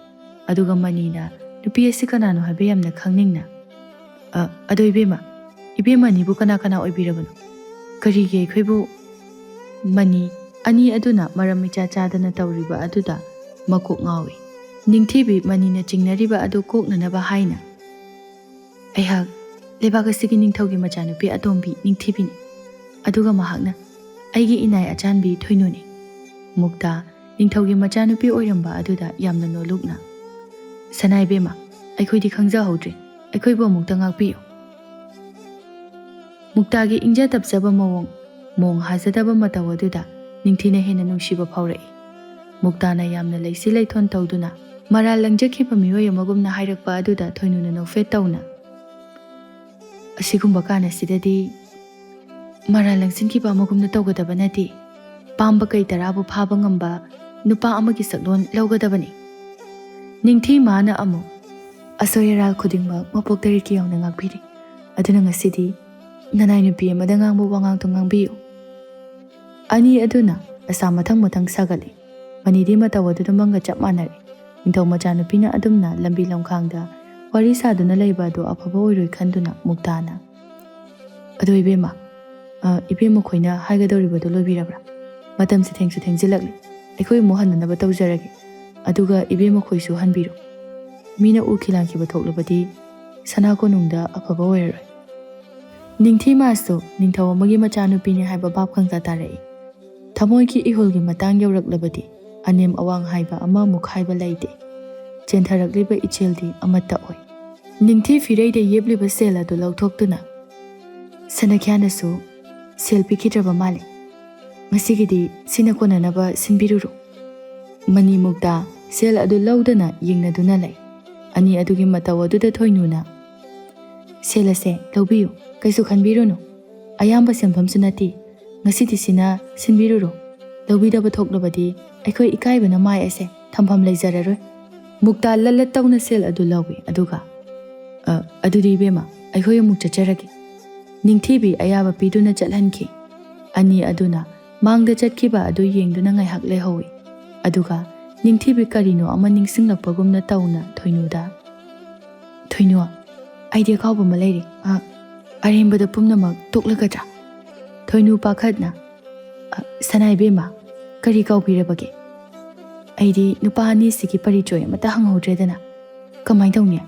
ꯑꯗꯨꯒ ꯃꯅꯤꯅ ꯅꯨꯄꯤ ꯑꯁꯤ ꯀꯅꯥꯅꯣ ꯍꯥꯏꯕ ꯌꯥꯝꯅ ꯈꯪꯅꯤꯡꯅ, "ꯑ, ꯑꯗꯣ ꯏꯕꯦꯝꯃ, ꯏꯕꯦꯝꯃ ꯑꯅꯤꯕꯨ ꯀꯅꯥ ꯀꯅꯥ ꯑꯣꯏꯕꯤꯔꯕꯅꯣ? ꯀꯔꯤꯒꯤ ꯑꯩꯈꯣꯏꯕꯨ?" ꯃꯅꯤ ꯑꯅꯤ ꯑꯗꯨꯅ ꯃꯔꯝ ꯏꯆꯥ ꯆꯥꯗꯅ ꯇꯧꯔꯤꯕ ꯑꯗꯨꯗ ꯃꯀꯣꯛ ꯉꯥꯎꯏ꯫ ꯅꯤꯡꯊꯤꯕꯤ ꯃꯅꯤꯅ ꯆꯤꯡꯅꯔꯤꯕ ꯑꯗꯨ ꯀꯣꯛꯅꯅꯕ ꯍꯥꯏꯅ, "ꯑꯩꯍꯥꯛ ꯂꯩꯕꯥꯛ ꯑꯁꯤꯒꯤ ꯅꯤꯡꯊꯧꯒꯤ ꯃꯆꯥꯅꯨꯄꯤ ꯑꯇꯣꯝꯕꯤ ꯅꯤꯡꯊꯤꯕꯤꯅꯤ꯫ ꯑꯗꯨꯒ ꯃꯍꯥꯛꯅ ꯑꯩꯒꯤ ꯏꯅꯥꯏ ꯑꯆꯥꯟꯕꯤ ꯊꯣꯏꯅꯨꯅꯤ꯫" ꯃꯨꯛꯇꯥ ꯅꯤꯡꯊꯧꯒꯤ ꯃꯆꯥꯅꯨꯄꯤ ꯑꯣꯏꯔꯝꯕ ꯑꯗꯨꯗ ꯌꯥꯝꯅ ꯅꯣꯂꯨꯛꯅ, "ꯁꯅꯥ ꯏꯕꯦꯝꯃ, ꯑꯩꯈꯣꯏꯗꯤ ꯈꯪꯖꯍꯧꯗ꯭ꯔꯦ꯫ ꯑꯩꯈꯣꯏꯕꯨ ꯑꯃꯨꯛꯇ ꯉꯥꯛꯄꯤꯌꯨ꯫" ꯃꯨꯛꯇꯥꯒꯤ ꯏꯪꯖ ꯇꯞꯆꯕ ꯃꯑꯣꯡ, ꯃꯣꯡ ꯍꯥꯖꯗꯕ ꯃꯇꯧ ꯑꯗꯨꯗ ꯅꯤꯡꯊꯤꯅ ꯍꯦꯟꯅ ꯅꯨꯡꯁꯤꯕ ꯐꯥꯎꯔꯛꯏ꯫ ꯃꯨꯛꯇꯥꯅ ꯌꯥꯝꯅ ꯂꯩꯁꯤ ꯂꯩꯊꯣꯟ ꯇꯧꯗꯨꯅ ꯃꯔꯥꯜ ꯂꯪꯖꯈꯤꯕ ꯃꯤꯑꯣꯏ ꯑꯃꯒꯨꯝꯅ ꯍꯥꯏꯔꯛꯄ ꯑꯗꯨꯗ ꯊꯣꯏꯅꯨꯅ ꯅꯣꯛꯐꯦꯠ ꯇꯧꯅ, "ꯑꯁꯤꯒꯨꯝꯕ ꯀꯥꯟ ꯑꯁꯤꯗꯗꯤ ꯃꯔꯥꯜ ꯂꯪꯁꯤꯟꯈꯤꯕ ꯑꯃꯒꯨꯝꯅ ꯇꯧꯒꯗꯕ ꯅꯠꯇꯦ꯫ ꯄꯥꯝꯕ ꯀꯩ ꯇꯔꯥꯕꯨ ꯐꯥꯕ ꯉꯝꯕ ꯅꯨꯄꯥ ꯑꯃꯒꯤ ꯁꯛꯂꯣꯟ ꯂꯧꯒꯗꯕꯅꯤ꯫" ꯅꯤꯡꯊꯤ ꯃꯥꯅ ꯑꯃꯨꯛ, "ꯑꯁꯣꯏ ꯑꯔꯥꯜ ꯈꯨꯗꯤꯡꯃꯛ ꯃꯄꯣꯛ ꯇꯔꯦꯠꯀꯤ ꯌꯥꯎꯅ ꯉꯥꯛꯄꯤꯔꯤ꯫ ꯑꯗꯨꯅ ꯉꯁꯤꯗꯤ ꯅꯅꯥꯏ ꯅꯨꯄꯤ ꯑꯃꯗ ꯉꯥꯡꯕ ꯋꯥꯉꯥꯡꯗꯣ ꯉꯥꯡꯕꯤꯌꯨ꯫" ꯑꯅꯤ ꯑꯗꯨꯅ ꯑꯁꯥ ꯃꯊꯪ ꯃꯊꯪ ꯁꯥꯒꯠꯂꯤ꯫ ꯃꯅꯤꯗꯤ ꯃꯇꯧ ꯑꯗꯨꯗ ꯃꯪꯒ ꯆꯞ ꯃꯥꯟꯅꯔꯦ꯫ ꯅꯤꯡꯊꯧ ꯃꯆꯥꯅꯨꯄꯤꯅ ꯑꯗꯨꯝꯅ ꯂꯝꯕꯤ ꯂꯝꯈꯥꯡꯗ ꯋꯥꯔꯤ ꯁꯥꯗꯨꯅ ꯂꯩꯕ ꯑꯗꯨ ꯑꯐꯕ ꯑꯣꯏꯔꯣꯏ ꯈꯟꯗꯨꯅ ꯃꯨꯛꯇꯥꯅ, "ꯑꯗꯣ ꯏꯕꯦꯝꯃ, ꯑ, ꯏꯕꯦꯝꯃ ꯈꯣꯏꯅ ꯍꯥꯏꯒꯗꯧꯔꯤꯕꯗꯣ ꯂꯣꯏꯕꯤꯔꯕ꯭ꯔꯥ? ꯃꯇꯝꯁꯦ ꯊꯦꯡꯁꯨ ꯊꯦꯡꯖꯤꯜꯂꯛꯂꯤ꯫ ꯑꯩꯈꯣꯏ ꯑꯃꯨꯛ ꯍꯟꯅꯅꯕ ꯇꯧꯖꯔꯒꯦ꯫ ꯑꯗꯨꯒ ꯏꯕꯦꯝꯃ ꯈꯣꯏꯁꯨ ꯍꯟꯕꯤꯔꯣ꯫ ꯃꯤꯅ ꯎꯈꯤ ꯂꯥꯟꯈꯤꯕ ꯊꯣꯛꯂꯕꯗꯤ ꯁꯅꯥ ꯀꯣꯅꯨꯡꯗ ꯑꯐꯕ ꯑꯣꯏꯔꯔꯣꯏ꯫" ꯅꯤꯡꯊꯤ ꯃꯥꯁꯨ ꯅꯤꯡꯊꯧ ꯑꯃꯒꯤ ꯃꯆꯥꯅꯨꯄꯤꯅꯤ ꯍꯥꯏꯕ ꯚꯥꯞ ꯈꯪꯇ ꯇꯥꯔꯛꯏ꯫ ꯊꯃꯣꯏꯒꯤ ꯏꯍꯨꯜꯒꯤ ꯃꯇꯥꯡ ꯌꯧꯔꯛꯂꯕꯗꯤ ꯑꯅꯦꯝ ꯑꯋꯥꯡ ꯍꯥꯏꯕ ꯑꯃꯃꯨꯛ ꯍꯥꯏꯕ ꯂꯩꯇꯦ꯫ ꯆꯦꯟꯊꯔꯛꯂꯤꯕ ꯏꯆꯦꯜꯗꯤ ꯑꯃꯠꯇ ꯑꯣꯏ꯫ ꯅꯤꯡꯊꯤ ꯐꯤꯔꯩꯗ ꯌꯦꯞꯂꯤꯕ ꯁꯦꯜ ꯑꯗꯨ ꯂꯧꯊꯣꯛꯇꯨꯅ, "ꯁꯅꯥꯈ꯭ꯌꯥꯅꯁꯨ ꯁꯦꯜ ꯄꯤꯈꯤꯗ꯭ꯔꯕ ꯃꯥꯜꯂꯦ꯫ ꯉꯁꯤꯒꯤꯗꯤ ꯁꯤꯅ ꯀꯣꯟꯅꯅꯕ ꯁꯤꯟꯕꯤꯔꯨꯔꯣ꯫" ꯃꯅꯤ ꯃꯨꯛꯇꯥ ꯁꯦꯜ ꯑꯗꯨ ꯂꯧꯗꯅ ꯌꯦꯡꯅꯗꯨꯅ ꯂꯩ꯫ ꯑꯅꯤ ꯑꯗꯨꯒꯤ ꯃꯇꯧ ꯑꯗꯨꯗ ꯊꯣꯏꯅꯨꯅ, "ꯁꯦꯜ ꯑꯁꯦ ꯂꯧꯕꯤꯌꯨ, ꯀꯩꯁꯨ ꯈꯟꯕꯤꯔꯨꯅꯨ꯫ ꯑꯌꯥꯝꯕ ꯁꯦꯟꯐꯝꯁꯨ ꯅꯠꯇꯦ꯫ ꯉꯁꯤꯗꯤ ꯁꯤꯅ ꯁꯤꯟꯕꯤꯔꯨꯔꯣ꯫ ꯂꯧꯕꯤꯗꯕ ꯊꯣꯛꯂꯕꯗꯤ ꯑꯩꯈꯣꯏ ꯏꯀꯥꯏꯕꯅ ꯃꯥꯏ ꯑꯁꯦ ꯊꯝꯐꯝ ꯂꯩꯖꯔꯔꯣꯏ꯫" ꯃꯨꯛꯇꯥ ꯂꯠ ꯂꯠ ꯇꯧꯅ ꯁꯦꯜ ꯑꯗꯨ ꯂꯧꯏ, ꯑꯗꯨꯒ, "ꯑ, ꯑꯗꯨꯗꯤ ꯏꯕꯦꯝꯃ, ꯑꯩꯈꯣꯏ ꯑꯃꯨꯛ ꯆꯠꯆꯔꯒꯦ꯫" ꯅꯤꯡꯊꯤꯕꯤ ꯑꯌꯥꯕ ꯄꯤꯗꯨꯅ ꯆꯠꯍꯟꯈꯤ꯫ ꯑꯅꯤ ꯑꯗꯨꯅ ꯃꯥꯡꯗ ꯆꯠꯈꯤꯕ ꯑꯗꯨ ꯌꯦꯡꯗꯨꯅ ꯉꯥꯏꯍꯥꯛ ꯂꯩꯍꯧꯏ꯫ ꯑꯗꯨꯒ ꯅꯤꯡꯊꯤꯕꯤ ꯀꯔꯤꯅꯣ ꯑꯃ ꯅꯤꯡꯁꯤꯡꯂꯛꯄꯒꯨꯝꯅ ꯇꯧꯅ ꯊꯣꯏꯅꯨꯗ, "ꯊꯣꯏꯅꯨ, ꯑꯩꯗꯤ ꯑꯀꯥꯎꯕ ꯑꯃ ꯂꯩꯔꯦ꯫ ꯑ, ꯑꯔꯦꯝꯕꯗ ꯄꯨꯝꯅꯃꯛ ꯇꯣꯛꯂꯒꯗ꯭ꯔꯥ?" ꯊꯣꯏꯅꯨ ꯄꯥꯈꯠꯅ, "ꯑ, ꯁꯅꯥ ꯏꯕꯦꯝꯃ, ꯀꯔꯤ ꯀꯥꯎꯕꯤꯔꯕꯒꯦ? ꯑꯩꯗꯤ ꯅꯨꯄꯥ ꯑꯅꯤꯁꯤꯒꯤ ꯄꯔꯤꯆꯣꯏ ꯑꯃꯠꯇ ꯍꯪꯍꯧꯗ꯭ꯔꯦꯗꯅ꯫ ꯀꯃꯥꯏ ꯇꯧꯅꯤ?"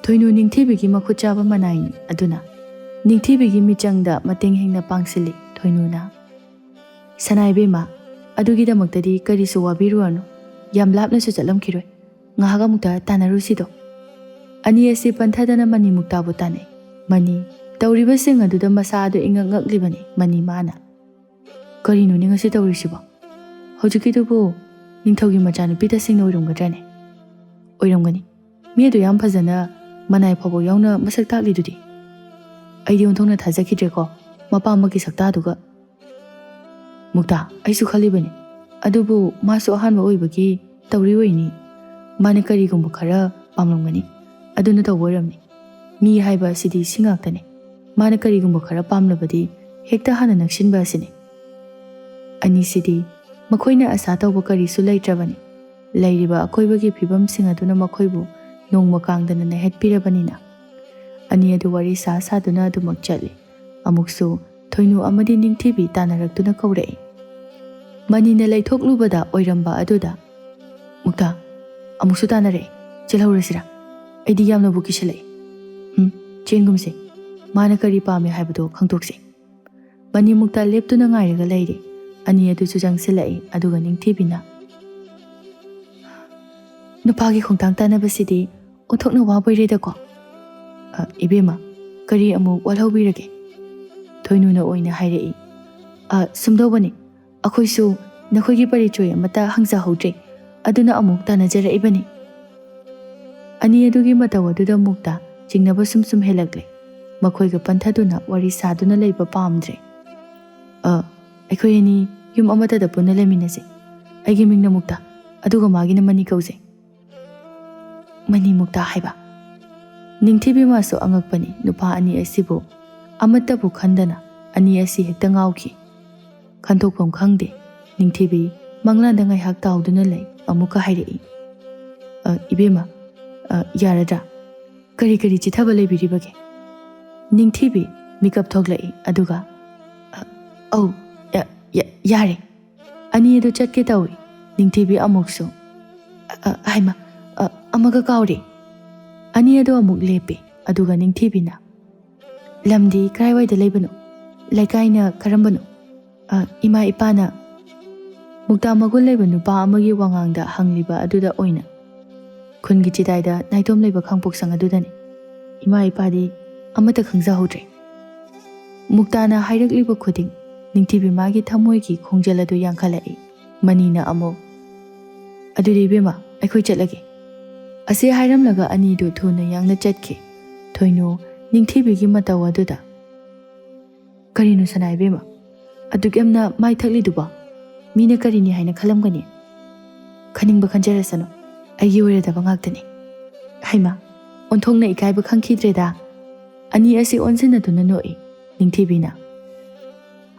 ꯊꯣꯏꯅꯨ ꯅꯤꯡꯊꯤꯕꯤꯒꯤ ꯃꯈꯨꯠ ꯆꯥꯕ ꯃꯅꯥꯏꯅꯤ꯫ ꯑꯗꯨꯅ ꯅꯤꯡꯊꯤꯕꯤꯒꯤ ꯃꯤꯆꯪꯗ ꯃꯇꯦꯡ ꯍꯦꯟꯅ ꯄꯥꯡꯁꯤꯜꯂꯤ ꯊꯣꯏꯅꯨꯅ꯫ "ꯁꯅꯥ ꯏꯕꯦꯝꯃ, ꯑꯗꯨꯒꯤꯗꯃꯛꯇꯗꯤ ꯀꯔꯤꯁꯨ ꯋꯥꯕꯤꯔꯨꯔꯅꯨ꯫ ꯌꯥꯝ ꯂꯥꯞꯅꯁꯨ ꯆꯠꯂꯝꯈꯤꯔꯣꯏ꯫ ꯉꯥꯏꯍꯥꯛ ꯑꯃꯨꯛꯇ ꯇꯥꯟꯅꯔꯨꯁꯤꯗꯣ꯫" ꯑꯅꯤ ꯑꯁꯤ ꯄꯟꯊꯗꯅ ꯃꯅꯤꯃꯨꯛꯇꯥꯕꯨ ꯇꯥꯟꯅꯩ꯫ ꯃꯅꯤ, ꯇꯧꯔꯤꯕꯁꯤꯡ ꯑꯗꯨꯗ ꯃꯁꯥ ꯑꯗꯨ ꯏꯉꯛ ꯉꯛꯂꯤꯕꯅꯤ꯫ ꯃꯅꯤ ꯃꯥꯅ, "ꯀꯔꯤꯅꯣꯅꯦ ꯉꯁꯤ ꯇꯧꯔꯤꯁꯤꯕꯣ? ꯍꯧꯖꯤꯛꯀꯤꯗꯨꯕꯨ ꯅꯤꯡꯊꯧꯒꯤ ꯃꯆꯥꯅꯨꯄꯤ ꯇꯁꯦꯡꯅ ꯑꯣꯏꯔꯝꯒꯗ꯭ꯔꯅꯦ?" "ꯑꯣꯏꯔꯝꯒꯅꯤ꯫ ꯃꯤ ꯑꯗꯨ ꯌꯥꯝ ꯐꯖꯅ ꯃꯅꯥꯏ ꯐꯥꯎꯕ ꯌꯥꯎꯅ ꯃꯁꯛ ꯇꯥꯛꯂꯤꯗꯨꯗꯤ꯫ ꯑꯩꯗꯤ ꯑꯣꯟꯊꯣꯛꯅ ꯊꯥꯖꯈꯤꯗ꯭ꯔꯦꯀꯣ, ꯃꯄꯥ ꯑꯃꯒꯤ ꯁꯛꯇꯥꯗꯨꯒ꯫" "ꯃꯨꯛꯇꯥ, ꯑꯩꯁꯨ ꯈꯜꯂꯤꯕꯅꯤ꯫ ꯑꯗꯨꯕꯨ ꯃꯥꯁꯨ ꯑꯍꯥꯟꯕ ꯑꯣꯏꯕꯒꯤ ꯇꯧꯔꯤ ꯑꯣꯏꯅꯤ꯫ ꯃꯥꯅ ꯀꯔꯤꯒꯨꯝꯕ ꯈꯔ ꯄꯥꯝꯂꯝꯒꯅꯤ꯫ ꯑꯗꯨꯅ ꯇꯧꯕ ꯑꯣꯏꯔꯝꯅꯤ꯫ ꯃꯤ ꯍꯥꯏꯕ ꯑꯁꯤꯗꯤ ꯁꯤ ꯉꯥꯛꯇꯅꯤ꯫ ꯃꯥꯅ ꯀꯔꯤꯒꯨꯝꯕ ꯈꯔ ꯄꯥꯝꯂꯕꯗꯤ ꯍꯦꯛꯇ ꯍꯥꯟꯅ ꯅꯛꯁꯤꯟꯕ ꯑꯁꯤꯅꯤ꯫" ꯑꯅꯤꯁꯤꯗꯤ ꯃꯈꯣꯏꯅ ꯑꯁꯥ ꯇꯧꯕ ꯀꯔꯤꯁꯨ ꯂꯩꯇ꯭ꯔꯕꯅꯤ꯫ ꯂꯩꯔꯤꯕ ꯑꯀꯣꯏꯕꯒꯤ ꯐꯤꯕꯝꯁꯤꯡ ꯑꯗꯨꯅ ꯃꯈꯣꯏꯕꯨ ꯅꯣꯡꯃ ꯀꯥꯡꯗꯅ ꯅꯩꯍꯠꯄꯤꯔꯕꯅꯤꯅ꯫ ꯑꯅꯤ ꯑꯗꯨ ꯋꯥꯔꯤ ꯁꯥ ꯁꯥꯗꯨꯅ ꯑꯗꯨꯃꯛ ꯆꯠꯂꯤ꯫ ꯑꯃꯨꯛꯁꯨ ꯊꯣꯏꯅꯨ ꯑꯃꯗꯤ ꯅꯤꯡꯊꯤꯕꯤ ꯇꯥꯟꯅꯔꯛꯇꯨꯅ ꯀꯧꯔꯛꯏ꯫ ꯃꯅꯤꯅ ꯂꯩꯊꯣꯛꯂꯨꯕꯗ ꯑꯣꯏꯔꯝꯕ ꯑꯗꯨꯗ, "ꯃꯨꯛꯇꯥ, ꯑꯃꯨꯛꯁꯨ ꯇꯥꯟꯅꯔꯛꯑꯦ꯫ ꯆꯦꯜꯍꯧꯔꯁꯤꯔꯥ? ꯑꯩꯗꯤ ꯌꯥꯝꯅꯕꯨ ꯀꯤꯁꯤꯜꯂꯛꯑꯦ꯫ ꯎꯝ, ꯆꯦꯟꯒꯨꯝꯁꯦ꯫ ꯃꯥꯅ ꯀꯔꯤ ꯄꯥꯝꯃꯦ ꯍꯥꯏꯕꯗꯣ ꯈꯪꯗꯣꯛꯁꯦ꯫" ꯃꯅꯤ ꯃꯨꯛꯇꯥ ꯂꯦꯞꯇꯨꯅ ꯉꯥꯏꯔꯒ ꯂꯩꯔꯦ꯫ ꯑꯅꯤ ꯑꯗꯨꯁꯨ ꯆꯪꯁꯤꯜꯂꯛꯏ꯫ ꯑꯗꯨꯒ ꯅꯤꯡꯊꯤꯕꯤꯅ, "ꯅꯨꯄꯥꯒꯤ ꯈꯣꯡꯊꯥꯡ ꯇꯥꯟꯅꯕꯁꯤꯗꯤ ꯑꯣꯟꯊꯣꯛꯅ ꯋꯥꯕꯣꯏꯔꯦꯗꯀꯣ꯫" "ꯑ, ꯏꯕꯦꯝꯃ, ꯀꯔꯤ ꯑꯃꯨꯛ ꯋꯥꯠꯍꯧꯕꯤꯔꯒꯦ?" ꯊꯣꯏꯅꯨꯅ ꯑꯣꯏꯅ ꯍꯥꯏꯔꯛꯏ꯫ "ꯑ, ꯁꯨꯝꯗꯧꯕꯅꯤ, ꯑꯩꯈꯣꯏꯁꯨ ꯅꯈꯣꯏꯒꯤ ꯄꯔꯤꯆꯣꯏ ꯑꯃꯠꯇ ꯍꯪꯖꯍꯧꯗ꯭ꯔꯦ, ꯑꯗꯨꯅ ꯑꯃꯨꯛ ꯇꯥꯟꯅꯖꯔꯛꯏꯕꯅꯤ꯫" ꯑꯅꯤ ꯑꯗꯨꯒꯤ ꯃꯇꯧ ꯑꯗꯨꯗ ꯃꯨꯛꯇ ꯆꯤꯡꯅꯕ ꯁꯨꯝ ꯁꯨꯝ ꯍꯦꯜꯂꯛꯂꯦ꯫ ꯃꯈꯣꯏꯒ ꯄꯟꯊꯗꯨꯅ ꯋꯥꯔꯤ ꯁꯥꯗꯨꯅ ꯂꯩꯕ ꯄꯥꯝꯗ꯭ꯔꯦ꯫ "ꯑ, ꯑꯩꯈꯣꯏ ꯑꯅꯤ ꯌꯨꯝ ꯑꯃꯠꯇꯗ ꯄꯨꯟꯅ ꯂꯩꯃꯤꯟꯅꯁꯦ꯫ ꯑꯩꯒꯤ ꯃꯤꯡꯅ ꯃꯨꯛꯇ, ꯑꯗꯨꯒ ꯃꯥꯒꯤꯅ ꯃꯅꯤ ꯀꯧꯖꯩ꯫" "ꯃꯅꯤ ꯃꯨꯛꯇ ꯍꯥꯏꯕ?" ꯅꯤꯡꯊꯤꯕꯤ ꯃꯥꯁꯨ ꯑꯉꯛꯄꯅꯤ꯫ ꯅꯨꯄꯥ ꯑꯅꯤ ꯑꯁꯤꯕꯨ ꯑꯃꯠꯇꯕꯨ ꯈꯟꯗꯅ ꯑꯅꯤ ꯑꯁꯤ ꯍꯦꯛꯇ ꯉꯥꯎꯈꯤ꯫ ꯈꯟꯊꯣꯛꯐꯝ ꯈꯪꯗꯦ꯫ ꯅꯤꯡꯊꯤꯕꯤ ꯃꯪꯂꯥꯟꯗ ꯉꯥꯏꯍꯥꯛ ꯇꯥꯎꯗꯨꯅ ꯂꯩ꯫ ꯑꯃꯨꯛꯀ ꯍꯥꯏꯔꯛꯏ, "ꯑ, ꯏꯕꯦꯝꯃ, ꯑ, ꯌꯥꯔꯗ꯭ꯔꯥ? ꯀꯔꯤ ꯀꯔꯤ ꯆꯤꯊꯕ ꯂꯩꯕꯤꯔꯤꯕꯒꯦ?" ꯅꯤꯡꯊꯤꯕꯤ ꯃꯤꯀꯞ ꯊꯣꯛꯂꯛꯏ꯫ ꯑꯗꯨꯒ, "ꯑ, ꯑꯧ, ꯌꯥ-, ꯌꯥ-, ꯌꯥꯔꯦ꯫" ꯑꯅꯤ ꯑꯗꯨ ꯆꯠꯀꯦ ꯇꯧꯏ꯫ ꯅꯤꯡꯊꯤꯕꯤ ꯑꯃꯨꯛꯁꯨ, "ꯑ, ꯑ, ꯍꯥꯏꯃ, ꯑ, ꯑꯃꯒ ꯀꯥꯎꯔꯦ꯫" ꯑꯅꯤ ꯑꯗꯨ ꯑꯃꯨꯛ ꯂꯦꯞꯄꯤ꯫ ꯑꯗꯨꯒ ꯅꯤꯡꯊꯤꯕꯤꯅ, "ꯂꯝꯗꯤ ꯀꯔꯥꯏꯋꯥꯏꯗ ꯂꯩꯕꯅꯣ? ꯂꯩꯀꯥꯏꯅ ꯀꯔꯝꯕꯅꯣ?" "ꯑ, ꯏꯃꯥ ꯏꯄꯥꯅ ꯃꯨꯛꯇꯥ ꯃꯒꯨꯟ ꯂꯩꯕ ꯅꯨꯄꯥ ꯑꯃꯒꯤ ꯋꯥꯉꯥꯡꯗ ꯍꯪꯂꯤꯕ ꯑꯗꯨꯗ ꯑꯣꯏꯅ ꯈꯨꯟꯒꯤ ꯆꯤꯗꯥꯏꯗ ꯅꯥꯏꯇꯣꯝ ꯂꯩꯕ ꯈꯥꯡꯄꯣꯛꯁꯪ ꯑꯗꯨꯗꯅꯤ꯫ ꯏꯃꯥ ꯏꯄꯥꯗꯤ ꯑꯃꯠꯇ ꯈꯪꯖꯍꯧꯗ꯭ꯔꯦ꯫" ꯃꯨꯛꯇꯥꯅ ꯍꯥꯏꯔꯛꯂꯤꯕ ꯈꯨꯗꯤꯡ ꯅꯤꯡꯊꯤꯕꯤ ꯃꯥꯒꯤ ꯊꯃꯣꯏꯒꯤ ꯈꯣꯡꯖꯦꯜ ꯑꯗꯨ ꯌꯥꯡꯈꯠꯂꯛꯏ꯫ ꯃꯅꯤꯅ ꯑꯃꯨꯛ, "ꯑꯗꯨꯗꯤ ꯏꯕꯦꯝꯃ, ꯑꯩꯈꯣꯏ ꯆꯠꯂꯒꯦ꯫" ꯑꯁꯤ ꯍꯥꯏꯔꯝꯂꯒ ꯑꯅꯤꯗꯨ ꯊꯨꯅ ꯌꯥꯡꯅ ꯆꯠꯈꯤ꯫ ꯊꯣꯏꯅꯨ ꯅꯤꯡꯊꯤꯕꯤꯒꯤ ꯃꯇꯧ ꯑꯗꯨꯗ, "ꯀꯔꯤꯅꯣ ꯁꯅꯥ ꯏꯕꯦꯝꯃ? ꯑꯗꯨꯛ ꯌꯥꯝꯅ ꯃꯥꯏ ꯊꯛꯂꯤꯗꯨꯕꯣ? ꯃꯤꯅ ꯀꯔꯤꯅꯤ ꯍꯥꯏꯅ ꯈꯜꯂꯝꯒꯅꯤ?" "ꯈꯟꯅꯤꯡꯕ ꯈꯟꯖꯔꯁꯅꯨ, ꯑꯩꯒꯤ ꯑꯣꯏꯔꯗꯕ ꯉꯥꯛꯇꯅꯤ꯫" ꯍꯩꯃꯥ, ꯑꯣꯟꯊꯣꯛꯅ ꯏꯀꯥꯏꯕ ꯈꯪꯈꯤꯗ꯭ꯔꯦꯗ꯫ ꯑꯅꯤ ꯑꯁꯤ ꯑꯣꯟꯁꯤꯟꯅꯗꯨꯅ ꯅꯣꯛꯏ꯫ ꯅꯤꯡꯊꯤꯕꯤꯅ,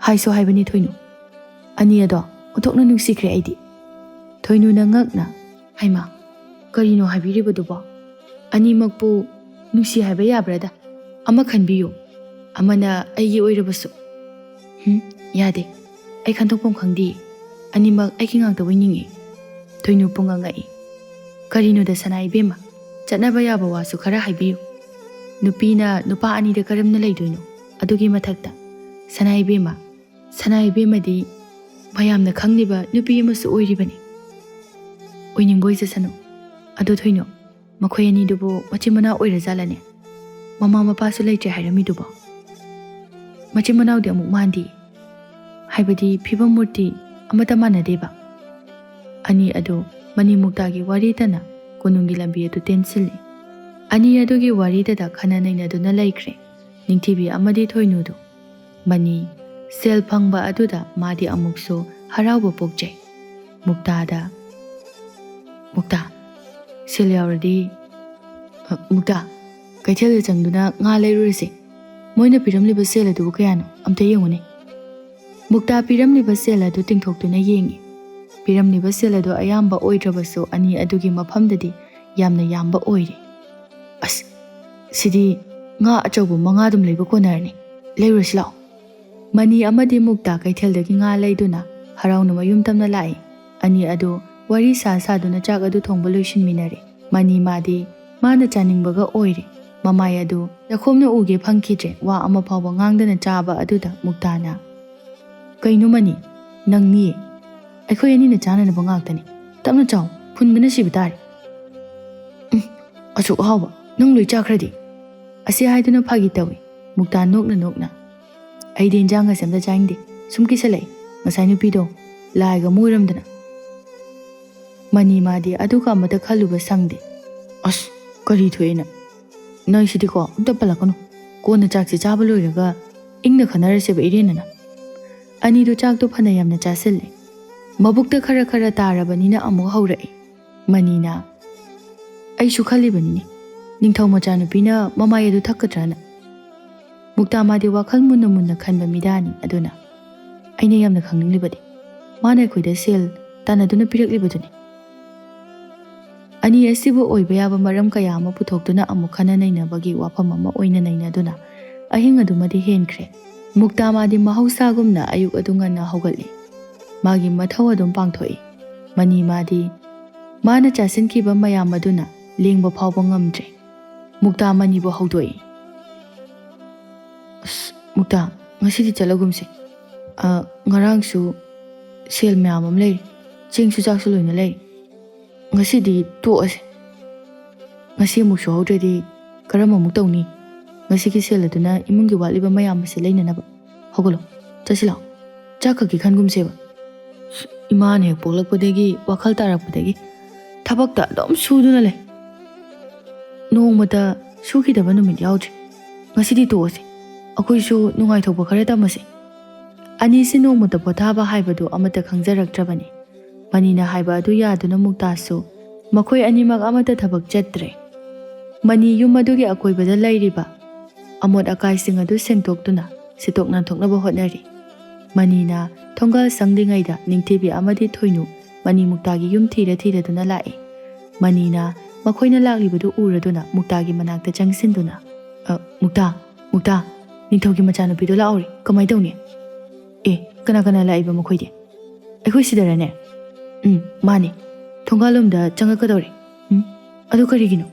"ꯍꯥꯏꯁꯨ ꯍꯥꯏꯕꯅꯤ ꯊꯣꯏꯅꯨ, ꯑꯅꯤ ꯑꯗꯣ ꯑꯣꯟꯊꯣꯛꯅ ꯅꯨꯡꯁꯤꯈ꯭ꯔꯦ ꯑꯩꯗꯤ꯫" ꯊꯣꯏꯅꯨꯅ ꯉꯛꯅ, "ꯍꯩꯃꯥ, ꯀꯔꯤꯅꯣ ꯍꯥꯏꯕꯤꯔꯤꯕꯗꯨꯕꯣ? ꯑꯅꯤꯃꯛꯄꯨ ꯅꯨꯡꯁꯤ ꯍꯥꯏꯕ ꯌꯥꯕ꯭ꯔꯥꯗ? ꯑꯃ ꯈꯟꯕꯤꯌꯨ, ꯑꯃꯅ ꯑꯩꯒꯤ ꯑꯣꯏꯔꯕꯁꯨ꯫" "ꯍꯨꯝ, ꯌꯥꯗꯦ, ꯑꯩ ꯈꯟꯗꯣꯛꯐꯝ ꯈꯪꯗꯦ꯫ ꯑꯅꯤꯃꯛ ꯑꯩꯒꯤ ꯉꯥꯛꯇ ꯑꯣꯏꯅꯤꯡꯉꯤ꯫" ꯊꯣꯏꯅꯨ ꯄꯨꯡꯉꯛ ꯉꯛꯏ꯫ "ꯀꯔꯤꯅꯣꯗ ꯁꯅꯥ ꯏꯕꯦꯝꯃ, ꯆꯠꯅꯕ ꯌꯥꯕ ꯋꯥꯁꯨ ꯈꯔ ꯍꯥꯏꯕꯤꯌꯨ꯫ ꯅꯨꯄꯤꯅ ꯅꯨꯄꯥ ꯑꯅꯤꯗ ꯀꯔꯝꯅ ꯂꯩꯗꯣꯏꯅꯣ? ꯑꯗꯨꯒꯤ ꯃꯊꯛꯇ, ꯁꯅꯥ ꯏꯕꯦꯝꯃ, ꯁꯅꯥ ꯏꯕꯦꯝꯃꯗꯤ ꯃꯌꯥꯝꯅ ꯈꯪꯂꯤꯕ ꯅꯨꯄꯤ ꯑꯃꯁꯨ ꯑꯣꯏꯔꯤꯕꯅꯤ꯫" "ꯑꯣꯏꯅꯤꯡꯕ ꯑꯣꯏꯖꯁꯅꯨ꯫ ꯑꯗꯨ ꯊꯣꯏꯅꯨ, ꯃꯈꯣꯏ ꯑꯅꯤꯗꯨꯕꯨ ꯃꯆꯤꯟ ꯃꯅꯥꯎ ꯑꯣꯏꯔꯖꯥꯠꯂꯅꯦ? ꯃꯃꯥ ꯃꯄꯥꯁꯨ ꯂꯩꯇ꯭ꯔꯦ ꯍꯥꯏꯔꯝꯃꯤꯗꯨꯕꯣ?" "ꯃꯆꯤꯟ ꯃꯅꯥꯎꯗꯤ ꯑꯃꯨꯛ ꯃꯥꯟꯗꯦ꯫ ꯍꯥꯏꯕꯗꯤ ꯐꯤꯕꯝ ꯃꯨꯔꯇꯤ ꯑꯃꯠꯇ ꯃꯥꯟꯅꯗꯦꯕ꯫" ꯑꯅꯤ ꯑꯗꯨ ꯃꯅꯤ ꯃꯨꯛꯇꯥꯒꯤ ꯋꯥꯔꯤꯗꯅ ꯀꯣꯅꯨꯡꯒꯤ ꯂꯝꯕꯤ ꯑꯗꯨ ꯇꯦꯟꯁꯤꯜꯂꯤ꯫ ꯑꯅꯤ ꯑꯗꯨꯒꯤ ꯋꯥꯔꯤꯗꯗ ꯈꯟꯅ ꯅꯩꯅꯗꯨꯅ ꯂꯩꯈ꯭ꯔꯦ ꯅꯤꯡꯊꯤꯕꯤ ꯑꯃꯗꯤ ꯊꯣꯏꯅꯨꯗꯨ꯫ ꯃꯅꯤ, ꯁꯦꯜ ꯐꯪꯕ ꯑꯗꯨꯗ ꯃꯥꯗꯤ ꯑꯃꯨꯛꯁꯨ ꯍꯔꯥꯎꯕ ꯄꯣꯛꯆꯩ꯫ ꯃꯨꯛꯇꯥꯗ, "ꯃꯨꯛꯇꯥ, ꯁꯦꯜ ꯌꯥꯎꯔꯗꯤ, ꯑ, ꯃꯨꯛꯇꯥ, ꯀꯩꯊꯦꯜꯗ ꯆꯪꯗꯨꯅ ꯉꯥ ꯂꯩꯔꯨꯔꯁꯦ꯫ ꯃꯣꯏꯅ ꯄꯤꯔꯝꯂꯤꯕ ꯁꯦꯜ ꯑꯗꯨꯕꯨ ꯀꯌꯥꯅꯣ? ꯑꯝꯇ ꯌꯦꯡꯉꯨꯅꯦ꯫" ꯃꯨꯛꯇꯥ ꯄꯤꯔꯝꯂꯤꯕ ꯁꯦꯜ ꯑꯗꯨ ꯇꯤꯡꯊꯣꯛꯇꯨꯅ ꯌꯦꯡꯏ꯫ ꯄꯤꯔꯝꯂꯤꯕ ꯁꯦꯜ ꯑꯗꯨ ꯑꯌꯥꯝꯕ ꯑꯣꯏꯗ꯭ꯔꯕꯁꯨ ꯑꯅꯤ ꯑꯗꯨꯒꯤ ꯃꯐꯝꯗꯗꯤ ꯌꯥꯝꯅ ꯌꯥꯝꯕ ꯑꯣꯏꯔꯤ꯫ "ꯑꯁ, ꯁꯤꯗꯤ ꯉꯥ ꯑꯆꯧꯕ ꯃꯉꯥ ꯑꯗꯨꯝ ꯂꯩꯕ ꯀꯣꯟꯅꯔꯅꯤ꯫ ꯂꯩꯔꯨꯔꯁꯤ ꯂꯥꯛꯑꯣ꯫" ꯃꯅꯤ ꯑꯃꯗꯤ ꯃꯨꯛꯇꯥ ꯀꯩꯊꯦꯜꯗꯒꯤ ꯉꯥ ꯂꯩꯗꯨꯅ ꯍꯔꯥꯎꯅ ꯃꯌꯨꯝ ꯇꯝꯅ ꯂꯥꯛꯏ꯫ ꯑꯅꯤ ꯑꯗꯨ ꯋꯥꯔꯤ ꯁꯥ ꯁꯥꯗꯨꯅ ꯆꯥꯛ ꯑꯗꯨ ꯊꯣꯡꯕ ꯂꯣꯏꯁꯤꯟꯃꯤꯟꯅꯔꯦ꯫ ꯃꯅꯤ ꯃꯥꯗꯤ ꯃꯥꯅ ꯆꯥꯅꯤꯡꯕꯒ ꯑꯣꯏꯔꯦ꯫ ꯃꯃꯥꯏ ꯑꯗꯨ ꯅꯈꯣꯝꯅ ꯎꯒꯦ ꯐꯪꯈꯤꯗ꯭ꯔꯦ꯫ ꯋꯥ ꯑꯃ ꯐꯥꯎꯕ ꯉꯥꯡꯗꯅ ꯆꯥꯕ ꯑꯗꯨꯗ ꯃꯨꯛꯇꯥꯅ, "ꯀꯩꯅꯣ ꯃꯅꯤ, ꯅꯪꯅꯤ? ꯑꯩꯈꯣꯏ ꯑꯅꯤꯅ ꯆꯥꯅꯅꯕ ꯉꯥꯛꯇꯅꯤ꯫ ꯇꯞꯅ ꯆꯥꯎ, ꯐꯨꯟꯕꯅ ꯁꯤꯕ ꯇꯥꯔꯦ꯫" "ꯎꯝ, ꯑꯁꯨꯛ ꯑꯍꯥꯎꯕ ꯅꯪ ꯂꯣꯏ ꯆꯥꯈ꯭ꯔꯗꯤ?" ꯑꯁꯤ ꯍꯥꯏꯗꯨꯅ ꯐꯥꯒꯤ ꯇꯧꯏ꯫ ꯃꯨꯛꯇꯥ ꯅꯣꯛꯅ ꯅꯣꯛꯅ, "ꯑꯩꯗꯤ ꯏꯟꯖꯥꯡꯒꯁꯦ ꯑꯝꯇ ꯆꯥꯅꯤꯡꯗꯦ꯫ ꯁꯨꯝ ꯀꯤꯁꯜꯂꯛꯏ꯫ ꯉꯁꯥꯏ ꯅꯨꯄꯤꯗꯣ ꯂꯥꯏꯒ ꯑꯃ ꯑꯣꯏꯔꯝꯗꯅ꯫" ꯃꯅꯤ ꯃꯥꯗꯤ ꯑꯗꯨꯒ ꯑꯃꯇ ꯈꯜꯂꯨꯕ ꯁꯪꯗꯦ꯫ "ꯑꯁ, ꯀꯔꯤ ꯊꯣꯛꯑꯦꯅ? ꯅꯪ ꯁꯤꯗꯤꯀꯣ ꯑꯝꯇ ꯄꯜꯂꯛꯀꯅꯨ꯫ ꯀꯣꯟꯅ ꯆꯥꯛꯁꯦ ꯆꯥꯕ ꯂꯣꯏꯔꯒ ꯏꯪꯅ ꯈꯟꯅꯔꯁꯦꯕ ꯏꯔꯦꯟꯅꯅ꯫" ꯑꯅꯤꯗꯨ ꯆꯥꯛꯇꯣ ꯐꯅ ꯌꯥꯝꯅ ꯆꯥꯁꯤꯜꯂꯦ꯫ ꯃꯕꯨꯛꯇ ꯈꯔ ꯈꯔ ꯇꯥꯔꯕꯅꯤꯅ ꯑꯃꯨꯛ ꯍꯧꯔꯛꯏ꯫ ꯃꯅꯤꯅ, "ꯑꯩꯁꯨ ꯈꯜꯂꯤꯕꯅꯤꯅꯦ, ꯅꯤꯡꯊꯧ ꯃꯆꯥꯅꯨꯄꯤꯅ ꯃꯃꯥꯏ ꯑꯗꯨ ꯊꯛꯀꯗ꯭ꯔꯅ꯫" ꯃꯨꯛꯇꯥ ꯃꯥꯗꯤ ꯋꯥꯈꯜ ꯃꯨꯟꯅ ꯃꯨꯟꯅ ꯈꯟꯕ ꯃꯤꯗꯥꯅꯤ꯫ ꯑꯗꯨꯅ ꯑꯩꯅ ꯌꯥꯝꯅ ꯈꯪꯅꯤꯡꯂꯤꯕꯗꯤ ꯃꯥꯅ ꯑꯩꯈꯣꯏꯗ ꯁꯦꯜ ꯇꯥꯟꯅꯗꯨꯅ ꯄꯤꯔꯛꯂꯤꯕꯗꯨꯅꯤ꯫ ꯑꯅꯤ ꯑꯁꯤꯕꯨ ꯑꯣꯏꯕ ꯌꯥꯕ ꯃꯔꯝ ꯀꯌꯥ ꯑꯃ ꯄꯨꯊꯣꯛꯇꯨꯅ ꯑꯃꯨꯛ ꯈꯟꯅ ꯅꯩꯅꯕꯒꯤ ꯋꯥꯐꯝ ꯑꯃ ꯑꯣꯏꯅ ꯅꯩꯅꯗꯨꯅ ꯑꯍꯤꯡ ꯑꯗꯨꯃꯗꯤ ꯍꯦꯟꯈ꯭ꯔꯦ꯫ ꯃꯨꯛꯇꯥ ꯃꯥꯗꯤ ꯃꯍꯧꯁꯥꯒꯨꯝꯅ ꯑꯌꯨꯛ ꯑꯗꯨ ꯉꯟꯅ ꯍꯧꯒꯠꯂꯤ꯫ ꯃꯥꯒꯤ ꯃꯊꯧ ꯑꯗꯨꯝ ꯄꯥꯡꯊꯣꯛꯏ꯫ ꯃꯅꯤ ꯃꯥꯗꯤ ꯃꯥꯅ ꯆꯥꯁꯤꯟꯈꯤꯕ ꯃꯌꯥꯝ ꯑꯗꯨꯅ ꯂꯦꯡꯕ ꯐꯥꯎꯕ ꯉꯝꯗ꯭ꯔꯦ꯫ ꯃꯨꯛꯇꯥ ꯃꯅꯤꯕꯨ ꯍꯧꯗꯣꯛꯏ꯫ "ꯑꯁ, ꯃꯨꯛꯇꯥ, ꯉꯁꯤꯗꯤ ꯆꯠꯂꯒꯨꯝꯁꯦ꯫ ꯑ, ꯉꯔꯥꯡꯁꯨ ꯁꯦꯜ ꯃꯌꯥꯝ ꯑꯃ ꯂꯩꯔꯤ, ꯆꯦꯡꯁꯨ ꯆꯥꯛꯁꯨ ꯂꯣꯏꯅ ꯂꯩꯔꯤ꯫ ꯉꯁꯤꯗꯤ ꯇꯣꯛꯑꯁꯦ꯫ ꯉꯁꯤ ꯑꯃꯨꯛ ꯁꯨꯍꯧꯗ꯭ꯔꯗꯤ ꯀꯔꯝ ꯑꯃꯨꯛ ꯇꯧꯅꯤ? ꯉꯁꯤꯒꯤ ꯁꯦꯜ ꯑꯗꯨꯅ ꯏꯃꯨꯡꯒꯤ ꯋꯥꯠꯂꯤꯕ ꯃꯌꯥꯝ ꯑꯁꯤ ꯂꯩꯅꯅꯕ꯫ ꯍꯧꯒꯠꯂꯣ, ꯆꯠꯁꯤ ꯂꯥꯛꯑꯣ꯫ ꯆꯥꯛ ꯈꯛꯀꯤ ꯈꯟꯒꯨꯝꯁꯦꯕ꯫" ꯏꯃꯥꯅ ꯍꯦꯛ ꯄꯣꯛꯂꯛꯄꯗꯒꯤ, ꯋꯥꯈꯜ ꯇꯥꯔꯛꯄꯗꯒꯤ ꯊꯕꯛꯇ ꯑꯗꯨꯝ ꯁꯨꯗꯨꯅ ꯂꯩ꯫ ꯅꯣꯡꯃꯇ ꯁꯨꯈꯤꯗꯕ ꯅꯨꯃꯤꯠ ꯌꯥꯎꯗ꯭ꯔꯤ꯫ ꯉꯁꯤꯗꯤ ꯇꯣꯛꯑꯁꯤ꯫ ꯑꯩꯈꯣꯏꯁꯨ ꯅꯨꯡꯉꯥꯏꯊꯣꯛꯄ ꯈꯔ ꯇꯝꯃꯁꯤ꯫ ꯑꯅꯤꯁꯤ ꯅꯣꯡꯃꯇ ꯄꯣꯊꯥꯕ ꯍꯥꯏꯕꯗꯨ ꯑꯃꯠꯇ ꯈꯪꯖꯔꯛꯇ꯭ꯔꯕꯅꯤ꯫ ꯃꯅꯤꯅ ꯍꯥꯏꯕ ꯑꯗꯨ ꯌꯥꯗꯨꯅ ꯃꯨꯛꯇꯥꯁꯨ ꯃꯈꯣꯏ ꯑꯅꯤꯃꯛ ꯑꯃꯠꯇ ꯊꯕꯛ ꯆꯠꯇ꯭ꯔꯦ꯫ ꯃꯅꯤ ꯌꯨꯝ ꯑꯗꯨꯒꯤ ꯑꯀꯣꯏꯕꯗ ꯂꯩꯔꯤꯕ ꯑꯃꯣꯠ ꯑꯀꯥꯏꯁꯤꯡ ꯑꯗꯨ ꯁꯦꯡꯗꯣꯛꯇꯨꯅ ꯁꯤꯠꯇꯣꯛ ꯅꯥꯟꯊꯣꯛꯅꯕ ꯍꯣꯠꯅꯔꯤ꯫ ꯃꯅꯤꯅ ꯊꯣꯡꯒꯥꯜ ꯆꯪꯗ꯭ꯔꯤꯉꯩꯗ ꯅꯤꯡꯊꯤꯕꯤ ꯑꯃꯗꯤ ꯊꯣꯏꯅꯨ ꯃꯅꯤ ꯃꯨꯛꯇꯥꯒꯤ ꯌꯨꯝ ꯊꯤꯔ ꯊꯤꯔꯗꯨꯅ ꯂꯥꯛꯏ꯫ ꯃꯅꯤꯅ ꯃꯈꯣꯏꯅ ꯂꯥꯛꯂꯤꯕꯗꯨ ꯎꯔꯗꯨꯅ ꯃꯨꯛꯇꯥꯒꯤ ꯃꯅꯥꯛꯇ ꯆꯪꯁꯤꯟꯗꯨꯅ, "ꯑ, ꯃꯨꯛꯇꯥ, ꯃꯨꯛꯇꯥ, ꯅꯤꯡꯊꯧꯒꯤ ꯃꯆꯥꯅꯨꯄꯤꯗꯣ ꯂꯥꯛꯍꯧꯔꯦ, ꯀꯃꯥꯏ ꯇꯧꯅꯤ?" "ꯑꯦ, ꯀꯅꯥ ꯀꯅꯥ ꯂꯥꯛꯏꯕ ꯃꯈꯣꯏꯗꯤ?" "ꯑꯩꯈꯣꯏ ꯁꯤꯗꯔꯅꯦ?" "ꯎꯝ, ꯃꯥꯅꯤ, ꯊꯣꯡꯒꯥꯜꯂꯣꯝꯗ ꯆꯪꯉꯛꯀꯗꯧꯔꯦ꯫ ꯎꯝ, ꯑꯗꯨ ꯀꯔꯤꯒꯤꯅꯣ?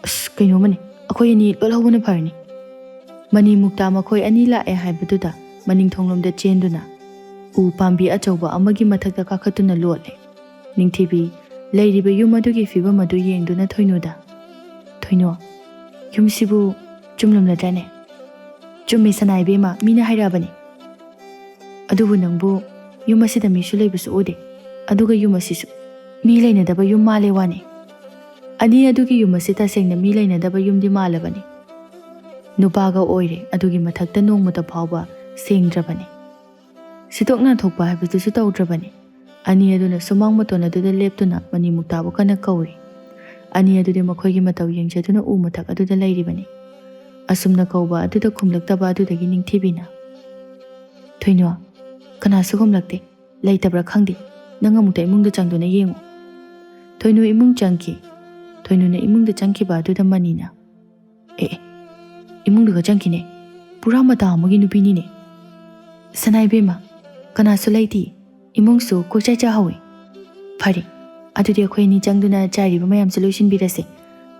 ꯑꯁ, ꯀꯩꯅꯣꯝꯃꯅꯤ, ꯑꯩꯈꯣꯏ ꯑꯅꯤ ꯂꯣꯠꯍꯧꯕꯅ ꯐꯔꯅꯤ꯫" ꯃꯅꯤ ꯃꯨꯛꯇꯥ ꯃꯈꯣꯏ ꯑꯅꯤ ꯂꯥꯛꯑꯦ ꯍꯥꯏꯕꯗꯨꯗ ꯃꯅꯤꯡ ꯊꯣꯡꯂꯣꯝꯗ ꯆꯦꯟꯗꯨꯅ ꯎ ꯄꯥꯝꯕꯤ ꯑꯆꯧꯕ ꯑꯃꯒꯤ ꯃꯊꯛꯇ ꯀꯥꯈꯠꯇꯨꯅ ꯂꯣꯠꯂꯦ꯫ ꯅꯤꯡꯊꯤꯕꯤ ꯂꯩꯔꯤꯕ ꯌꯨꯝ ꯑꯗꯨꯒꯤ ꯐꯤꯕꯝ ꯑꯗꯨ ꯌꯦꯡꯗꯨꯅ ꯊꯣꯏꯅꯨꯗ, "ꯊꯣꯏꯅꯨ, ꯌꯨꯝꯁꯤꯕꯨ ꯆꯨꯝꯂꯝꯂꯗ꯭ꯔꯅꯦ?" "ꯆꯨꯝꯃꯤ ꯁꯅꯥ ꯏꯕꯦꯝꯃ, ꯃꯤꯅ ꯍꯥꯏꯔꯛꯑꯕꯅꯤ꯫ ꯑꯗꯨꯕꯨ ꯅꯪꯕꯨ ꯌꯨꯝ ꯑꯁꯤꯗ ꯃꯤꯁꯨ ꯂꯩꯕꯁꯨ ꯎꯗꯦ, ꯑꯗꯨꯒ ꯌꯨꯝ ꯑꯁꯤꯁꯨ ꯃꯤ ꯂꯩꯅꯗꯕ ꯌꯨꯝ ꯃꯥꯜꯂꯦ ꯋꯥꯅꯤ꯫ ꯑꯅꯤ ꯑꯗꯨꯒꯤ ꯌꯨꯝ ꯑꯁꯤ ꯇꯁꯦꯡꯅ ꯃꯤ ꯂꯩꯅꯗꯕ ꯌꯨꯝꯗꯤ ꯃꯥꯜꯂꯕꯅꯤ꯫ ꯅꯨꯄꯥꯒ ꯑꯣꯏꯔꯦ, ꯑꯗꯨꯒꯤ ꯃꯊꯛꯇ ꯅꯣꯡꯃꯇ ꯐꯥꯎꯕ ꯁꯦꯡꯗ꯭ꯔꯕꯅꯤ꯫ ꯁꯤꯠꯇꯣꯛ ꯅꯥꯟꯊꯣꯛꯄ ꯍꯥꯏꯕꯗꯨꯁꯨ ꯇꯧꯗ꯭ꯔꯕꯅꯤ꯫" ꯑꯅꯤ ꯑꯗꯨꯅ ꯁꯨꯃꯥꯡ ꯃꯇꯣꯟ ꯑꯗꯨꯗ ꯂꯦꯞꯇꯨꯅ ꯃꯅꯤ ꯃꯨꯛꯇꯥꯕꯨ ꯀꯟꯅ ꯀꯧꯔꯤ꯫ ꯑꯅꯤ ꯑꯗꯨꯗꯤ ꯃꯈꯣꯏꯒꯤ ꯃꯇꯧ ꯌꯦꯡꯖꯗꯨꯅ ꯎ ꯃꯊꯛ ꯑꯗꯨꯗ ꯂꯩꯔꯤꯕꯅꯤ꯫ ꯑꯁꯨꯝꯅ ꯀꯧꯕ ꯑꯗꯨꯗ ꯈꯨꯝꯂꯛꯇꯕ ꯑꯗꯨꯗꯒꯤ ꯅꯤꯡꯊꯤꯕꯤꯅ, "ꯊꯣꯏꯅꯨ, ꯀꯅꯥꯁꯨ ꯈꯨꯝꯂꯛꯇꯦ, ꯂꯩꯇꯕ꯭ꯔꯥ ꯈꯪꯗꯦ, ꯅꯪ ꯑꯃꯨꯛꯇ ꯏꯃꯨꯡꯗ ꯆꯪꯗꯨꯅ ꯌꯦꯡꯉꯨ꯫" ꯊꯣꯏꯅꯨ ꯏꯃꯨꯡ ꯆꯪꯈꯤ꯫ ꯊꯣꯏꯅꯨꯅ ꯏꯃꯨꯡꯗ ꯆꯪꯈꯤꯕ ꯑꯗꯨꯗ ꯃꯅꯤꯅ, "ꯑꯦ, ꯑꯦ, ꯏꯃꯨꯡꯗꯒ ꯆꯪꯈꯤꯅꯦ, ꯄꯨꯔꯥ ꯃꯇꯥ ꯑꯃꯒꯤ ꯅꯨꯄꯤꯅꯤꯅꯦ꯫ ꯁꯅꯥ ꯏꯕꯦꯝꯃ, ꯀꯅꯥꯁꯨ ꯂꯩꯇꯦ, ꯏꯃꯨꯡꯁꯨ ꯀꯣꯏꯆꯥꯏ ꯆꯥꯏꯍꯧꯋꯤ꯫ ꯐꯔꯦ, ꯑꯗꯨꯗꯤ ꯑꯩꯈꯣꯏ ꯑꯅꯤ ꯆꯪꯗꯨꯅ ꯆꯥꯏꯔꯤꯕ ꯃꯌꯥꯝꯁꯦ ꯂꯣꯏꯁꯤꯟꯕꯤꯔꯁꯦ,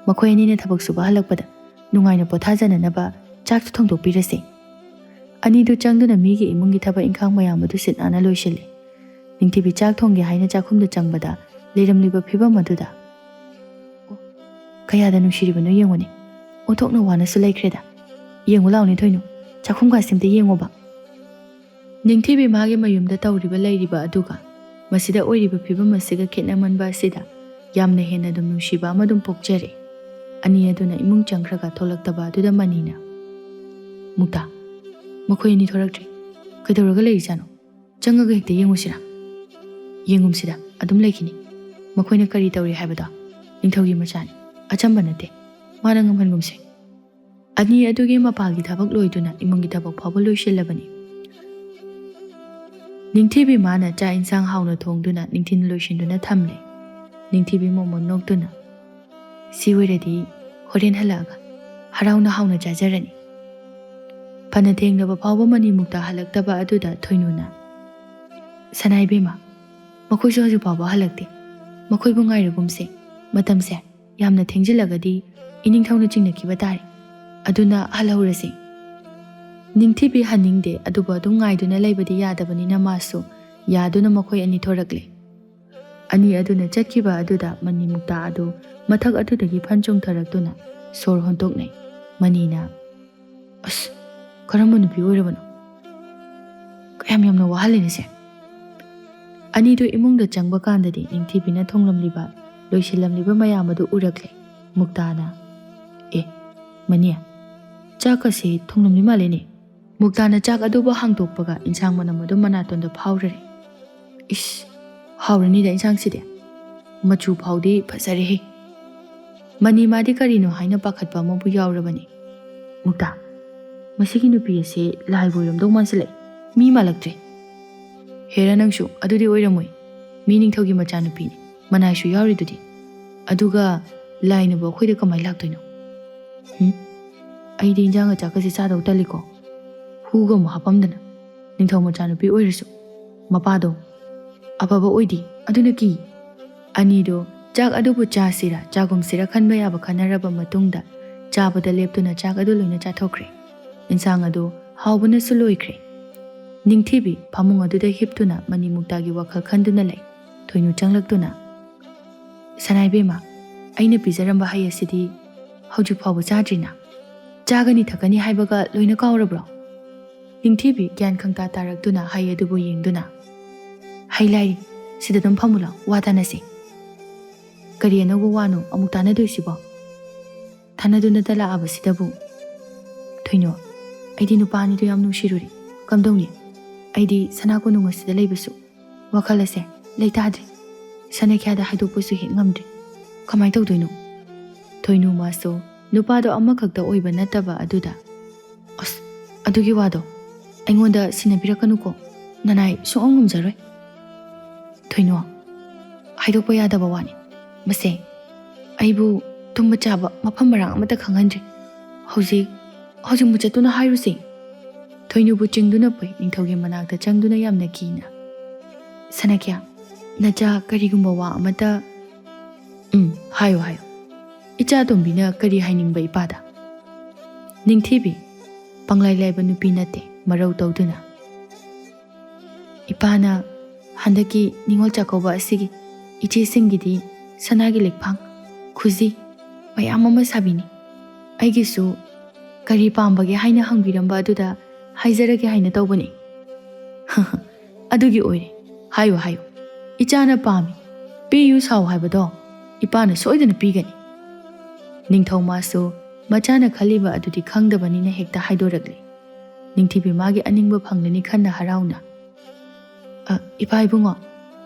ꯃꯈꯣꯏ ꯑꯅꯤꯅ ꯊꯕꯛ ꯁꯨꯕ ꯍꯜꯂꯛꯄꯗ ꯅꯨꯡꯉꯥꯏꯅ ꯄꯣꯊꯥꯖꯅꯅꯕ ꯆꯥꯛꯇꯨ ꯊꯣꯡꯗꯣꯛꯄꯤꯔꯁꯦ꯫" ꯑꯅꯤꯗꯨ ꯆꯪꯗꯨꯅ ꯃꯤꯒꯤ ꯏꯃꯨꯡꯒꯤ ꯊꯕꯛ ꯏꯪꯈꯥꯡ ꯃꯌꯥꯝ ꯑꯗꯨ ꯁꯤꯠ ꯅꯥꯟꯅ ꯂꯣꯏꯁꯤꯜꯂꯤ꯫ ꯅꯤꯡꯊꯤꯕꯤ ꯆꯥꯛ ꯊꯣꯡꯒꯦ ꯍꯥꯏꯅ ꯆꯥꯛꯈꯨꯝꯗ ꯆꯪꯕꯗ ꯂꯩꯔꯝꯂꯤꯕ ꯐꯤꯕꯝ ꯑꯗꯨꯗ, "ꯑꯣ, ꯀꯌꯥꯗ ꯅꯨꯡꯁꯤꯔꯤꯕꯅꯣ ꯌꯦꯡꯉꯨꯅꯦ, ꯑꯣꯟꯊꯣꯛꯅ ꯋꯥꯅꯁꯨ ꯂꯩꯈ꯭ꯔꯦꯗ꯫ ꯌꯦꯡꯉꯨ ꯂꯥꯎꯅꯦ ꯊꯣꯏꯅꯨ, ꯆꯥꯛꯈꯨꯝ ꯀꯥꯁꯤꯝꯇ ꯌꯦꯡꯉꯣꯕ꯫" ꯅꯤꯡꯊꯤꯕꯤ ꯃꯥꯒꯤ ꯃꯌꯨꯝꯗ ꯇꯧꯔꯤꯕ ꯂꯩꯔꯤꯕ ꯑꯗꯨꯒ ꯃꯁꯤꯗ ꯑꯣꯏꯔꯤꯕ ꯐꯤꯕꯝ ꯑꯁꯤꯒ ꯈꯦꯠꯅꯃꯟꯕ ꯑꯁꯤꯗ ꯌꯥꯝꯅ ꯍꯦꯟꯅ ꯑꯗꯨꯝ ꯅꯨꯡꯁꯤꯕ ꯑꯃ ꯑꯗꯨꯝ ꯄꯣꯛꯆꯔꯦ꯫ ꯑꯅꯤ ꯑꯗꯨꯅ ꯏꯃꯨꯡ ꯆꯪꯈ꯭ꯔꯒ ꯊꯣꯛꯂꯛꯇꯕ ꯑꯗꯨꯗ ꯃꯅꯤꯅ, "ꯃꯨꯛꯇꯥ, ꯃꯈꯣꯏ ꯑꯅꯤ ꯊꯣꯔꯛꯇ꯭ꯔꯤ꯫ ꯀꯩꯗꯧꯔꯒ ꯂꯩꯔꯤꯖꯥꯠꯅꯣ? ꯆꯪꯉꯒ ꯍꯦꯛꯇ ꯌꯦꯡꯉꯨꯁꯤꯔꯥ?" "ꯌꯦꯡꯉꯨꯝꯁꯤꯗ, ꯑꯗꯨꯝ ꯂꯩꯈꯤꯅꯤ꯫ ꯃꯈꯣꯏꯅ ꯀꯔꯤ ꯇꯧꯔꯤ ꯍꯥꯏꯕꯗꯣ ꯅꯤꯡꯊꯧꯒꯤ ꯃꯆꯥꯅꯤ, ꯑꯆꯝꯕ ꯅꯠꯇꯦ꯫ ꯃꯥꯅ ꯉꯝꯍꯟꯒꯨꯝꯁꯦ꯫" ꯑꯅꯤ ꯑꯗꯨꯒꯤ ꯃꯄꯥꯒꯤ ꯊꯕꯛ ꯂꯣꯏꯗꯨꯅ ꯏꯃꯨꯡꯒꯤ ꯊꯕꯛ ꯐꯥꯎꯕ ꯂꯣꯏꯁꯤꯜꯂꯕꯅꯤ꯫ ꯅꯤꯡꯊꯤꯕꯤ ꯃꯥꯅ ꯆꯥꯛ ꯏꯟꯁꯥꯡ ꯍꯥꯎꯅ ꯊꯣꯡꯗꯨꯅ ꯅꯤꯡꯊꯤꯅ ꯂꯣꯏꯁꯤꯟꯗꯨꯅ ꯊꯝꯂꯦ꯫ ꯅꯤꯡꯊꯤꯕꯤ ꯃꯣꯃꯣꯟ ꯅꯣꯛꯇꯨꯅ, "ꯁꯤ ꯑꯣꯏꯔꯗꯤ ꯍꯣꯔꯦꯟ ꯍꯜꯂꯛꯑꯒ ꯍꯔꯥꯎꯅ ꯍꯥꯎꯅ ꯆꯥꯖꯔꯅꯤ"꯫ ꯐꯅ ꯊꯦꯡꯂꯕ ꯐꯥꯎꯕ ꯃꯅꯤꯃꯨꯛꯇ ꯍꯜꯂꯛꯇꯕ ꯑꯗꯨꯗ ꯊꯣꯏꯅꯨꯅ, "ꯁꯅꯥ ꯏꯕꯦꯝꯃ, ꯃꯈꯣꯏꯁꯨ ꯍꯧꯖꯤꯛ ꯐꯥꯎꯕ ꯍꯜꯂꯛꯇꯦ꯫ ꯃꯈꯣꯏꯕꯨ ꯉꯥꯏꯔꯒꯨꯝꯁꯦ꯫ ꯃꯇꯝꯁꯦ ꯌꯥꯝꯅ ꯊꯦꯡꯖꯤꯜꯂꯒꯗꯤ ꯏꯅꯤꯡꯊꯧꯅ ꯆꯤꯡꯅꯈꯤꯕ ꯇꯥꯔꯦ꯫ ꯑꯗꯨꯅ ꯍꯜꯍꯧꯔꯁꯤ"꯫ ꯅꯤꯡꯊꯤꯕꯤ ꯍꯟꯅꯤꯡꯗꯦ, ꯑꯗꯨꯕꯨ ꯑꯗꯨꯝ ꯉꯥꯏꯗꯨꯅ ꯂꯩꯕꯗꯤ ꯌꯥꯗꯕꯅꯤꯅ ꯃꯥꯁꯨ ꯌꯥꯗꯨꯅ ꯃꯈꯣꯏ ꯑꯅꯤ ꯊꯣꯔꯛꯂꯦ꯫ ꯑꯅꯤ ꯑꯗꯨꯅ ꯆꯠꯈꯤꯕ ꯑꯗꯨꯗ ꯃꯅꯤꯃꯨꯛꯇꯥ ꯑꯗꯨ ꯃꯊꯛ ꯑꯗꯨꯗꯒꯤ ꯐꯟ ꯆꯣꯡꯊꯔꯛꯇꯨꯅ ꯁꯣꯔ ꯍꯣꯟꯇꯣꯛꯅꯩ꯫ ꯃꯅꯤꯅ, "ꯑꯁ, ꯀꯔꯝꯕ ꯅꯨꯄꯤ ꯑꯣꯏꯔꯕꯅꯣ? ꯀꯌꯥꯝ ꯌꯥꯝꯅ ꯋꯥꯍꯜꯂꯤꯅꯦꯁꯦ"꯫ ꯑꯅꯤꯗꯨ ꯏꯃꯨꯡꯗ ꯆꯪꯕ ꯀꯥꯟꯗꯗꯤ ꯅꯤꯡꯊꯤꯕꯤꯅ ꯊꯣꯡꯂꯝꯂꯤꯕ, ꯂꯣꯏꯁꯤꯜꯂꯝꯂꯤꯕ ꯃꯌꯥꯝ ꯑꯗꯨ ꯎꯔꯛꯂꯦ꯫ ꯃꯨꯛꯇꯥꯅ, "ꯑꯦ, ꯃꯅꯤ, ꯆꯥꯛꯀꯁꯦ ꯊꯣꯡꯂꯝꯂꯤ ꯃꯥꯜꯂꯦꯅꯦ"꯫ ꯃꯨꯛꯇꯥꯅ ꯆꯥꯛ ꯑꯗꯨꯕꯨ ꯍꯥꯡꯗꯣꯛꯄꯒ ꯏꯟꯁꯥꯡ ꯃꯅꯝ ꯑꯗꯨ ꯃꯅꯥꯇꯣꯟꯗ ꯐꯥꯎꯔꯔꯦ꯫ "ꯏꯁ, ꯍꯥꯎꯔꯅꯤꯗ ꯏꯟꯁꯥꯡꯁꯤꯗꯤ꯫ ꯃꯆꯨ ꯐꯥꯎꯗꯤ ꯐꯖꯔꯦꯍꯦ"꯫ ꯃꯅꯤ ꯃꯥꯗꯤ ꯀꯔꯤꯅꯣ ꯍꯥꯏꯅ ꯄꯥꯈꯠꯄ ꯑꯃꯕꯨ ꯌꯥꯎꯔꯕꯅꯤ꯫ "ꯃꯨꯛꯇꯥ, ꯃꯁꯤꯒꯤ ꯅꯨꯄꯤ ꯑꯁꯤ ꯂꯥꯏꯕꯨ ꯑꯣꯏꯔꯝꯗꯧ ꯃꯥꯟꯁꯤꯜꯂꯛꯑꯦ꯫ ꯃꯤ ꯃꯥꯜꯂꯛꯇ꯭ꯔꯦ"꯫ "ꯍꯦꯔꯥ ꯅꯪꯁꯨ, ꯑꯗꯨꯗꯤ ꯑꯣꯏꯔꯝꯃꯣꯏ꯫ ꯃꯤ ꯅꯤꯡꯊꯧꯒꯤ ꯃꯆꯥꯅꯨꯄꯤꯅꯤ꯫ ꯃꯅꯥꯏꯁꯨ ꯌꯥꯎꯔꯤꯗꯨꯗꯤ꯫ ꯑꯗꯨꯒ ꯂꯥꯏꯅꯕꯨ ꯑꯩꯈꯣꯏꯗ ꯀꯃꯥꯏ ꯂꯥꯛꯇꯣꯏꯅꯣ? ꯍꯨꯝ? ꯑꯩꯗꯤ ꯏꯟꯖꯥꯡꯒ ꯆꯥꯛꯀꯁꯦ ꯆꯥꯗꯧ ꯇꯜꯂꯤꯀꯣ꯫ ꯍꯨꯒ ꯑꯃꯨꯛ ꯍꯥꯞꯄꯝꯗꯅ꯫ ꯅꯤꯡꯊꯧ ꯃꯆꯥꯅꯨꯄꯤ ꯑꯣꯏꯔꯁꯨ ꯃꯄꯥꯗꯣ ꯑꯐꯕ ꯑꯣꯏꯗꯦ, ꯑꯗꯨꯅ ꯀꯤ"꯫ ꯑꯅꯤꯗꯣ ꯆꯥꯛ ꯑꯗꯨꯕꯨ ꯆꯥꯁꯤꯔꯥ ꯆꯥꯒꯨꯝꯁꯤꯔꯥ ꯈꯟꯕ ꯌꯥꯕ ꯈꯟꯅꯔꯕ ꯃꯇꯨꯡꯗ ꯆꯥꯕꯗ ꯂꯦꯞꯇꯨꯅ ꯆꯥꯛ ꯑꯗꯨ ꯂꯣꯏꯅ ꯆꯥꯊꯣꯛꯈ꯭ꯔꯦ꯫ ꯏꯟꯁꯥꯡ ꯑꯗꯨ ꯍꯥꯎꯕꯅꯁꯨ ꯂꯣꯏꯈ꯭ꯔꯦ꯫ ꯅꯤꯡꯊꯤꯕꯤ ꯐꯃꯨꯡ ꯑꯗꯨꯗ ꯍꯤꯞꯇꯨꯅ ꯃꯅꯤꯃꯨꯛꯇꯥꯒꯤ ꯋꯥꯈꯜ ꯈꯟꯗꯨꯅ ꯂꯩ꯫ ꯊꯣꯏꯅꯨ ꯆꯪꯂꯛꯇꯨꯅ, "ꯁꯅꯥ ꯏꯕꯦꯝꯃ, ꯑꯩꯅ ꯄꯤꯖꯔꯝꯕ ꯍꯩ ꯑꯁꯤꯗꯤ ꯍꯧꯖꯤꯛ ꯐꯥꯎꯕ ꯆꯥꯗ꯭ꯔꯤꯅ? ꯆꯥꯒꯅꯤ ꯊꯛꯀꯅꯤ ꯍꯥꯏꯕꯒ ꯂꯣꯏꯅ ꯀꯥꯎꯔꯕ꯭ꯔꯣ?" ꯅꯤꯡꯊꯤꯕꯤ ꯒ꯭ꯌꯥꯟ ꯈꯪꯇꯥ ꯇꯥꯔꯛꯇꯨꯅ ꯍꯩ ꯑꯗꯨꯕꯨ ꯌꯦꯡꯗꯨꯅ, "ꯍꯩ ꯂꯥꯏꯔꯤ, ꯁꯤꯗ ꯑꯗꯨꯝ ꯐꯝꯃꯨ ꯂꯥꯎ, ꯋꯥ ꯇꯥꯅꯁꯤ"꯫ "ꯀꯔꯤ ꯑꯅꯧꯕ ꯋꯥꯅꯣ ꯑꯃꯨꯛ ꯇꯥꯅꯗꯣꯏꯁꯤꯕꯣ? ꯊꯥꯅꯗꯨꯅꯇ ꯂꯥꯛꯑꯕꯁꯤꯗꯕꯨ"꯫ "ꯊꯣꯏꯅꯨ, ꯑꯩꯗꯤ ꯅꯨꯄꯥ ꯑꯅꯤꯗꯨ ꯌꯥꯝ ꯅꯨꯡꯁꯤꯔꯨꯔꯦ꯫ ꯀꯝꯗꯧꯅꯤ? ꯑꯩꯗꯤ ꯁꯅꯥ ꯀꯣꯅꯨꯡ ꯑꯁꯤꯗ ꯂꯩꯕꯁꯨ ꯋꯥꯈꯜ ꯑꯁꯦ ꯂꯩꯇꯥꯗ꯭ꯔꯦ꯫ ꯁꯅꯥꯈ꯭ꯌꯥꯗ ꯍꯥꯏꯗꯣꯛꯄꯁꯨ ꯍꯦꯛ ꯉꯝꯗ꯭ꯔꯦ꯫ ꯀꯃꯥꯏ ꯇꯧꯗꯣꯏꯅꯣ?" ꯊꯣꯏꯅꯨ ꯃꯥꯁꯨ ꯅꯨꯄꯥꯗꯣ ꯑꯃꯈꯛꯇ ꯑꯣꯏꯕ ꯅꯠꯇꯕ ꯑꯗꯨꯗ, "ꯑꯁ, ꯑꯗꯨꯒꯤ ꯋꯥꯗꯣ ꯑꯩꯉꯣꯟꯗ ꯁꯤꯟꯅꯕꯤꯔꯛꯀꯅꯨꯀꯣ꯫ ꯅꯅꯥꯏ ꯁꯨꯡꯉꯝ ꯉꯝꯖꯔꯣꯏ꯫ ꯊꯣꯏꯅꯣ, ꯍꯥꯏꯗꯣꯛꯄ ꯌꯥꯗꯕ ꯋꯥꯅꯤ꯫ ꯃꯁꯦ ꯑꯩꯕꯨ ꯇꯨꯝꯕ ꯆꯥꯕ ꯃꯐꯝ ꯃꯔꯥꯡ ꯑꯃꯠꯇ ꯈꯪꯍꯟꯗ꯭ꯔꯦ꯫ ꯍꯧꯖꯤꯛ, ꯍꯧꯖꯤꯛ ꯃꯨꯆꯠꯇꯨꯅ ꯍꯥꯏꯔꯨꯁꯤ꯫ ꯊꯣꯏꯅꯨꯕꯨ ꯆꯤꯡꯗꯨꯅ ꯄꯨꯏ꯫ ꯅꯤꯡꯊꯧꯒꯤ ꯃꯅꯥꯛꯇ ꯆꯪꯗꯨꯅ ꯌꯥꯝꯅ ꯀꯤꯅ, "ꯁꯅꯥꯈ꯭ꯌꯥ, ꯅꯆꯥ ꯀꯔꯤꯒꯨꯝꯕ ꯋꯥ ꯑꯃꯠꯇ" "ꯎꯝ, ꯍꯥꯏꯌꯨ, ꯍꯥꯏꯌꯨ꯫ ꯏꯆꯥ ꯑꯇꯣꯝꯕꯤꯅ ꯀꯔꯤ ꯍꯥꯏꯅꯤꯡꯕ ꯏꯄꯥꯗ?" ꯅꯤꯡꯊꯤꯕꯤ, ꯄꯪꯂꯥꯏ ꯂꯥꯏꯕ ꯅꯨꯄꯤ ꯅꯠꯇꯦ, ꯃꯔꯧ ꯇꯧꯗꯨꯅ, "ꯏꯄꯥꯅ ꯍꯟꯗꯛꯀꯤ ꯅꯤꯉꯣꯜ ꯆꯥꯛꯀꯧꯕ ꯑꯁꯤꯒꯤ ꯏꯆꯦꯁꯤꯡꯒꯤꯗꯤ ꯁꯅꯥꯒꯤ ꯂꯤꯛꯐꯥꯡ, ꯈꯨꯖꯤ ꯃꯌꯥꯝ ꯑꯃ ꯁꯥꯕꯤꯅꯤ꯫ ꯑꯩꯒꯤꯁꯨ ꯀꯔꯤ ꯄꯥꯝꯕꯒꯦ ꯍꯥꯏꯅ ꯍꯪꯕꯤꯔꯝꯕ ꯑꯗꯨꯗ ꯍꯥꯏꯖꯔꯒꯦ ꯍꯥꯏꯅ ꯇꯧꯕꯅꯤ꯫" "ꯑꯗꯨꯒꯤ ꯑꯣꯏꯔꯦ꯫ ꯍꯥꯏꯌꯨ, ꯍꯥꯏꯌꯨ꯫ ꯏꯆꯥꯅ ꯄꯥꯝꯃꯤ, ꯄꯤꯌꯨ ꯁꯥꯎ ꯍꯥꯏꯕꯗꯣ ꯏꯄꯥꯅ ꯁꯣꯏꯗꯅ ꯄꯤꯒꯅꯤ꯫" ꯅꯤꯡꯊꯧ ꯃꯥꯁꯨ ꯃꯆꯥꯅ ꯈꯜꯂꯤꯕ ꯑꯗꯨꯗꯤ ꯈꯪꯗꯕꯅꯤꯅ ꯍꯦꯛꯇ ꯍꯥꯏꯗꯣꯔꯛꯂꯦ꯫ ꯅꯤꯡꯊꯤꯕꯤ ꯃꯥꯒꯤ ꯑꯅꯤꯡꯕ ꯐꯪꯂꯅꯤ ꯈꯟꯅ ꯍꯔꯥꯎꯅ, "ꯑ, ꯏꯄꯥ ꯏꯕꯨꯡꯉꯣ,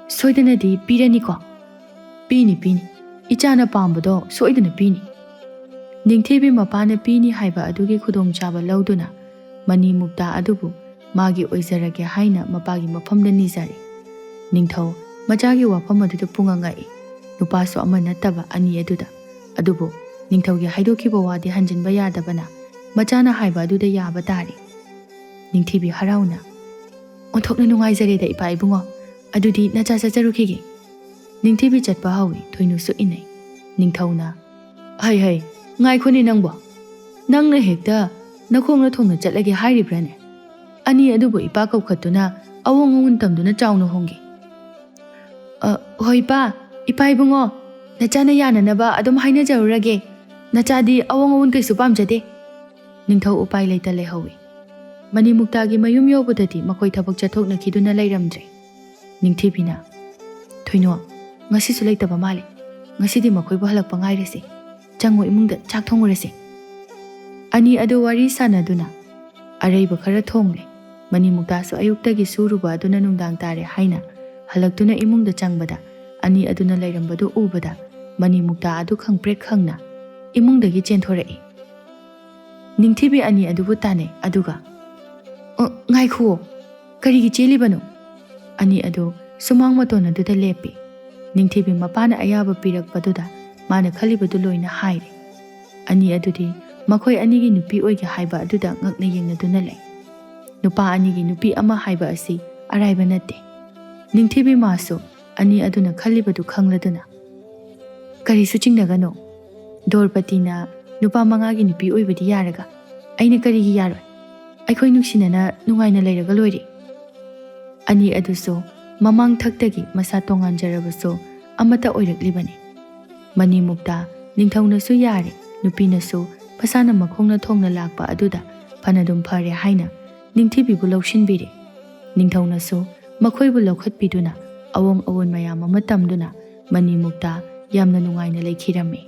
ꯁꯣꯏꯗꯅꯗꯤ ꯄꯤꯔꯅꯤꯀꯣ?" "ꯄꯤꯅꯤ, ꯄꯤꯅꯤ꯫ ꯏꯆꯥꯅ ꯄꯥꯝꯕꯗꯣ ꯁꯣꯏꯗꯅ ꯄꯤꯅꯤ꯫" ꯅꯤꯡꯊꯤꯕꯤ ꯃꯄꯥꯅ ꯄꯤꯅꯤ ꯍꯥꯏꯕ ꯑꯗꯨꯒꯤ ꯈꯨꯗꯣꯡꯆꯥꯕ ꯂꯧꯗꯨꯅ ꯃꯅꯤ ꯃꯨꯛꯇꯥ ꯑꯗꯨꯕꯨ ꯃꯥꯒꯤ ꯑꯣꯏꯖꯔꯒꯦ ꯍꯥꯏꯅ ꯃꯄꯥꯒꯤ ꯃꯐꯝꯗ ꯅꯤꯖꯔꯦ꯫ ꯅꯤꯡꯊꯧ ꯃꯆꯥꯒꯤ ꯋꯥꯐꯝ ꯑꯗꯨꯗ ꯄꯨꯡꯉꯛ ꯉꯛꯏ꯫ ꯅꯨꯄꯥꯁꯨ ꯑꯃ ꯅꯠꯇꯕ ꯑꯅꯤ ꯑꯗꯨꯗ꯫ ꯑꯗꯨꯕꯨ ꯅꯤꯡꯊꯧꯒꯤ ꯍꯥꯏꯗꯣꯛꯈꯤꯕ ꯋꯥꯗꯤ ꯍꯟꯖꯤꯟꯕ ꯌꯥꯗꯕꯅ ꯃꯆꯥꯅ ꯍꯥꯏꯕ ꯑꯗꯨꯗ ꯌꯥꯕ ꯇꯥꯔꯦ꯫ ꯅꯤꯡꯊꯤꯕꯤ ꯍꯔꯥꯎꯅ, "ꯑꯣꯟꯊꯣꯛꯅ ꯅꯨꯡꯉꯥꯏꯖꯔꯦꯗ ꯏꯄꯥ ꯏꯕꯨꯡꯉꯣ꯫ ꯑꯗꯨꯗꯤ ꯅꯆꯥ ꯆꯠꯆꯔꯨꯈꯤꯒꯦ꯫" ꯅꯤꯡꯊꯤꯕꯤ ꯆꯠꯄ ꯍꯧꯏ꯫ ꯊꯣꯏꯅꯨꯁꯨ ꯏꯟꯅꯩ꯫ ꯅꯤꯡꯊꯧꯅ, "ꯍꯩ, ꯍꯩ, ꯉꯥꯏꯈꯣꯅꯦ ꯅꯪꯕꯣ꯫ ꯅꯪꯅ ꯍꯦꯛꯇ ꯅꯈꯣꯡꯅ ꯊꯣꯡꯅ ꯆꯠꯂꯒꯦ ꯍꯥꯏꯔꯤꯕ꯭ꯔꯥꯅꯦ? ꯑꯅꯤ ꯑꯗꯨꯕꯨ ꯏꯄꯥ ꯀꯧꯈꯠꯇꯨꯅ ꯑꯋꯣꯡ ꯑꯋꯣꯟ ꯇꯝꯗꯨꯅ ꯆꯥꯎꯅ ꯍꯣꯡꯒꯦ꯫" "ꯑ, ꯍꯣꯏ ꯏꯄꯥ, ꯏꯄꯥ ꯏꯕꯨꯡꯉꯣ, ꯅꯆꯥꯅ ꯌꯥꯅꯅꯕ ꯑꯗꯨꯝ ꯍꯥꯏꯅꯖꯔꯨꯔꯒꯦ꯫ ꯅꯆꯥꯗꯤ ꯑꯋꯣꯡ ꯑꯋꯣꯟ ꯀꯩꯁꯨ ꯄꯥꯝꯖꯗꯦ꯫" ꯅꯤꯡꯊꯧ ꯎꯄꯥꯏ ꯂꯩꯇ ꯂꯩꯍꯧꯏ꯫ ꯃꯅꯤꯃꯨꯛꯇꯥꯒꯤ ꯃꯌꯨꯝ ꯌꯧꯕꯗꯗꯤ ꯃꯈꯣꯏ ꯊꯕꯛ ꯆꯠꯊꯣꯛꯅꯈꯤꯗꯨꯅ ꯂꯩꯔꯝꯗ꯭ꯔꯦ꯫ ꯅꯤꯡꯊꯤꯕꯤꯅ, "ꯊꯣꯏꯅꯣ, ꯉꯁꯤꯁꯨ ꯂꯩꯇꯕ ꯃꯥꯜꯂꯦ꯫ ꯉꯁꯤꯗꯤ ꯃꯈꯣꯏꯕꯨ ꯍꯜꯂꯛꯄ ꯉꯥꯏꯔꯁꯤ꯫ ꯆꯪꯉꯣ, ꯏꯃꯨꯡꯗ ꯆꯥꯛ ꯊꯣꯡꯉꯨꯔꯁꯤ꯫" ꯑꯅꯤ ꯑꯗꯨ ꯋꯥꯔꯤ ꯁꯥꯟꯅꯗꯨꯅ ꯑꯔꯩꯕ ꯈꯔ ꯊꯣꯡꯂꯦ꯫ ꯃꯅꯤꯃꯨꯛꯇꯥꯁꯨ ꯑꯌꯨꯛꯇꯒꯤ ꯁꯨꯔꯨꯕ ꯑꯗꯨꯅ ꯅꯨꯡꯗꯥꯡ ꯇꯥꯔꯦ ꯍꯥꯏꯅ ꯍꯜꯂꯛꯇꯨꯅ ꯏꯃꯨꯡꯗ ꯆꯪꯕꯗ, ꯑꯅꯤ ꯑꯗꯨꯅ ꯂꯩꯔꯝꯕꯗꯨ ꯎꯕꯗ, ꯃꯅꯤꯃꯨꯛꯇꯥ ꯑꯗꯨ ꯈꯪꯄ꯭ꯔꯦꯛ ꯈꯪꯅ ꯏꯃꯨꯡꯗꯒꯤ ꯆꯦꯟꯊꯣꯔꯛꯏ꯫ ꯅꯤꯡꯊꯤꯕꯤ ꯑꯅꯤ ꯑꯗꯨꯕꯨ ꯇꯥꯟꯅꯩ, ꯑꯗꯨꯒ, "ꯑ, ꯉꯥꯏꯈꯨꯑꯣ, "ꯀꯔꯤꯒꯤ ꯆꯦꯜꯂꯤꯕꯅꯣ?" ꯑꯅꯤ ꯑꯗꯨ ꯁꯨꯃꯥꯡ ꯃꯇꯣꯟ ꯑꯗꯨꯗ ꯂꯦꯞꯄꯤ꯫ ꯅꯤꯡꯊꯤꯕꯤ ꯃꯄꯥꯅ ꯑꯌꯥꯕ ꯄꯤꯔꯛꯄꯗꯨꯗ ꯃꯥꯅ ꯈꯜꯂꯤꯕꯗꯨ ꯂꯣꯏꯅ ꯍꯥꯏꯔꯦ꯫ ꯑꯅꯤ ꯑꯗꯨꯗꯤ ꯃꯈꯣꯏ ꯑꯅꯤꯒꯤ ꯅꯨꯄꯤ ꯑꯣꯏꯒꯦ ꯍꯥꯏꯕ ꯑꯗꯨꯗ ꯉꯛꯅ ꯌꯦꯡꯅꯗꯨꯅ ꯂꯩ꯫ ꯅꯨꯄꯥ ꯑꯅꯤꯒꯤ ꯅꯨꯄꯤ ꯑꯃ ꯍꯥꯏꯕ ꯑꯁꯤ ꯑꯔꯥꯏꯕ ꯅꯠꯇꯦ꯫ ꯅꯤꯡꯊꯤꯕꯤ ꯃꯥꯁꯨ ꯑꯅꯤ ꯑꯗꯨꯅ ꯈꯜꯂꯤꯕꯗꯨ ꯈꯪꯂꯗꯨꯅ, "ꯀꯔꯤꯁꯨ ꯆꯤꯡꯅꯒꯅꯨ꯫ ꯗ꯭ꯔꯧꯄꯗꯤꯅ ꯅꯨꯄꯥ ꯃꯉꯥꯒꯤ ꯅꯨꯄꯤ ꯑꯣꯏꯕꯗꯤ ꯌꯥꯔꯒ ꯑꯩꯅ ꯀꯔꯤꯒꯤ ꯌꯥꯔꯣꯏ? ꯑꯩꯈꯣꯏ ꯅꯨꯡꯁꯤꯅꯅ ꯅꯨꯡꯉꯥꯏꯅ ꯂꯩꯔꯒ ꯂꯣꯏꯔꯦ꯫" ꯑꯅꯤ ꯑꯗꯨꯁꯨ ꯃꯃꯥꯡ ꯊꯛꯇꯒꯤ ꯃꯁꯥ ꯇꯣꯉꯥꯟꯖꯔꯕꯁꯨ ꯑꯃꯠꯇ ꯑꯣꯏꯔꯛꯂꯤꯕꯅꯤ꯫ ꯃꯅꯤꯃꯨꯛꯇ ꯅꯤꯡꯊꯧꯅꯁꯨ ꯌꯥꯔꯦ, ꯅꯨꯄꯤꯅꯁꯨ ꯃꯁꯥꯅ ꯃꯈꯣꯡꯅ ꯊꯣꯡꯅ ꯂꯥꯛꯄ ꯑꯗꯨꯗ ꯐꯅꯗꯨꯝ ꯐꯔꯦ ꯍꯥꯏꯅ ꯅꯤꯡꯊꯤꯕꯤꯕꯨ ꯂꯧꯁꯤꯟꯕꯤꯔꯦ꯫ ꯅꯤꯡꯊꯧꯅꯁꯨ ꯃꯈꯣꯏꯕꯨ ꯂꯧꯈꯠꯄꯤꯗꯨꯅ ꯑꯑꯣꯡ ꯑꯑꯣꯟ ꯃꯌꯥꯝ ꯑꯃ ꯇꯝꯗꯨꯅ ꯃꯅꯤꯃꯨꯛꯇ ꯌꯥꯝꯅ ꯅꯨꯡꯉꯥꯏꯅ ꯂꯩꯈꯤꯔꯝꯃꯤ꯫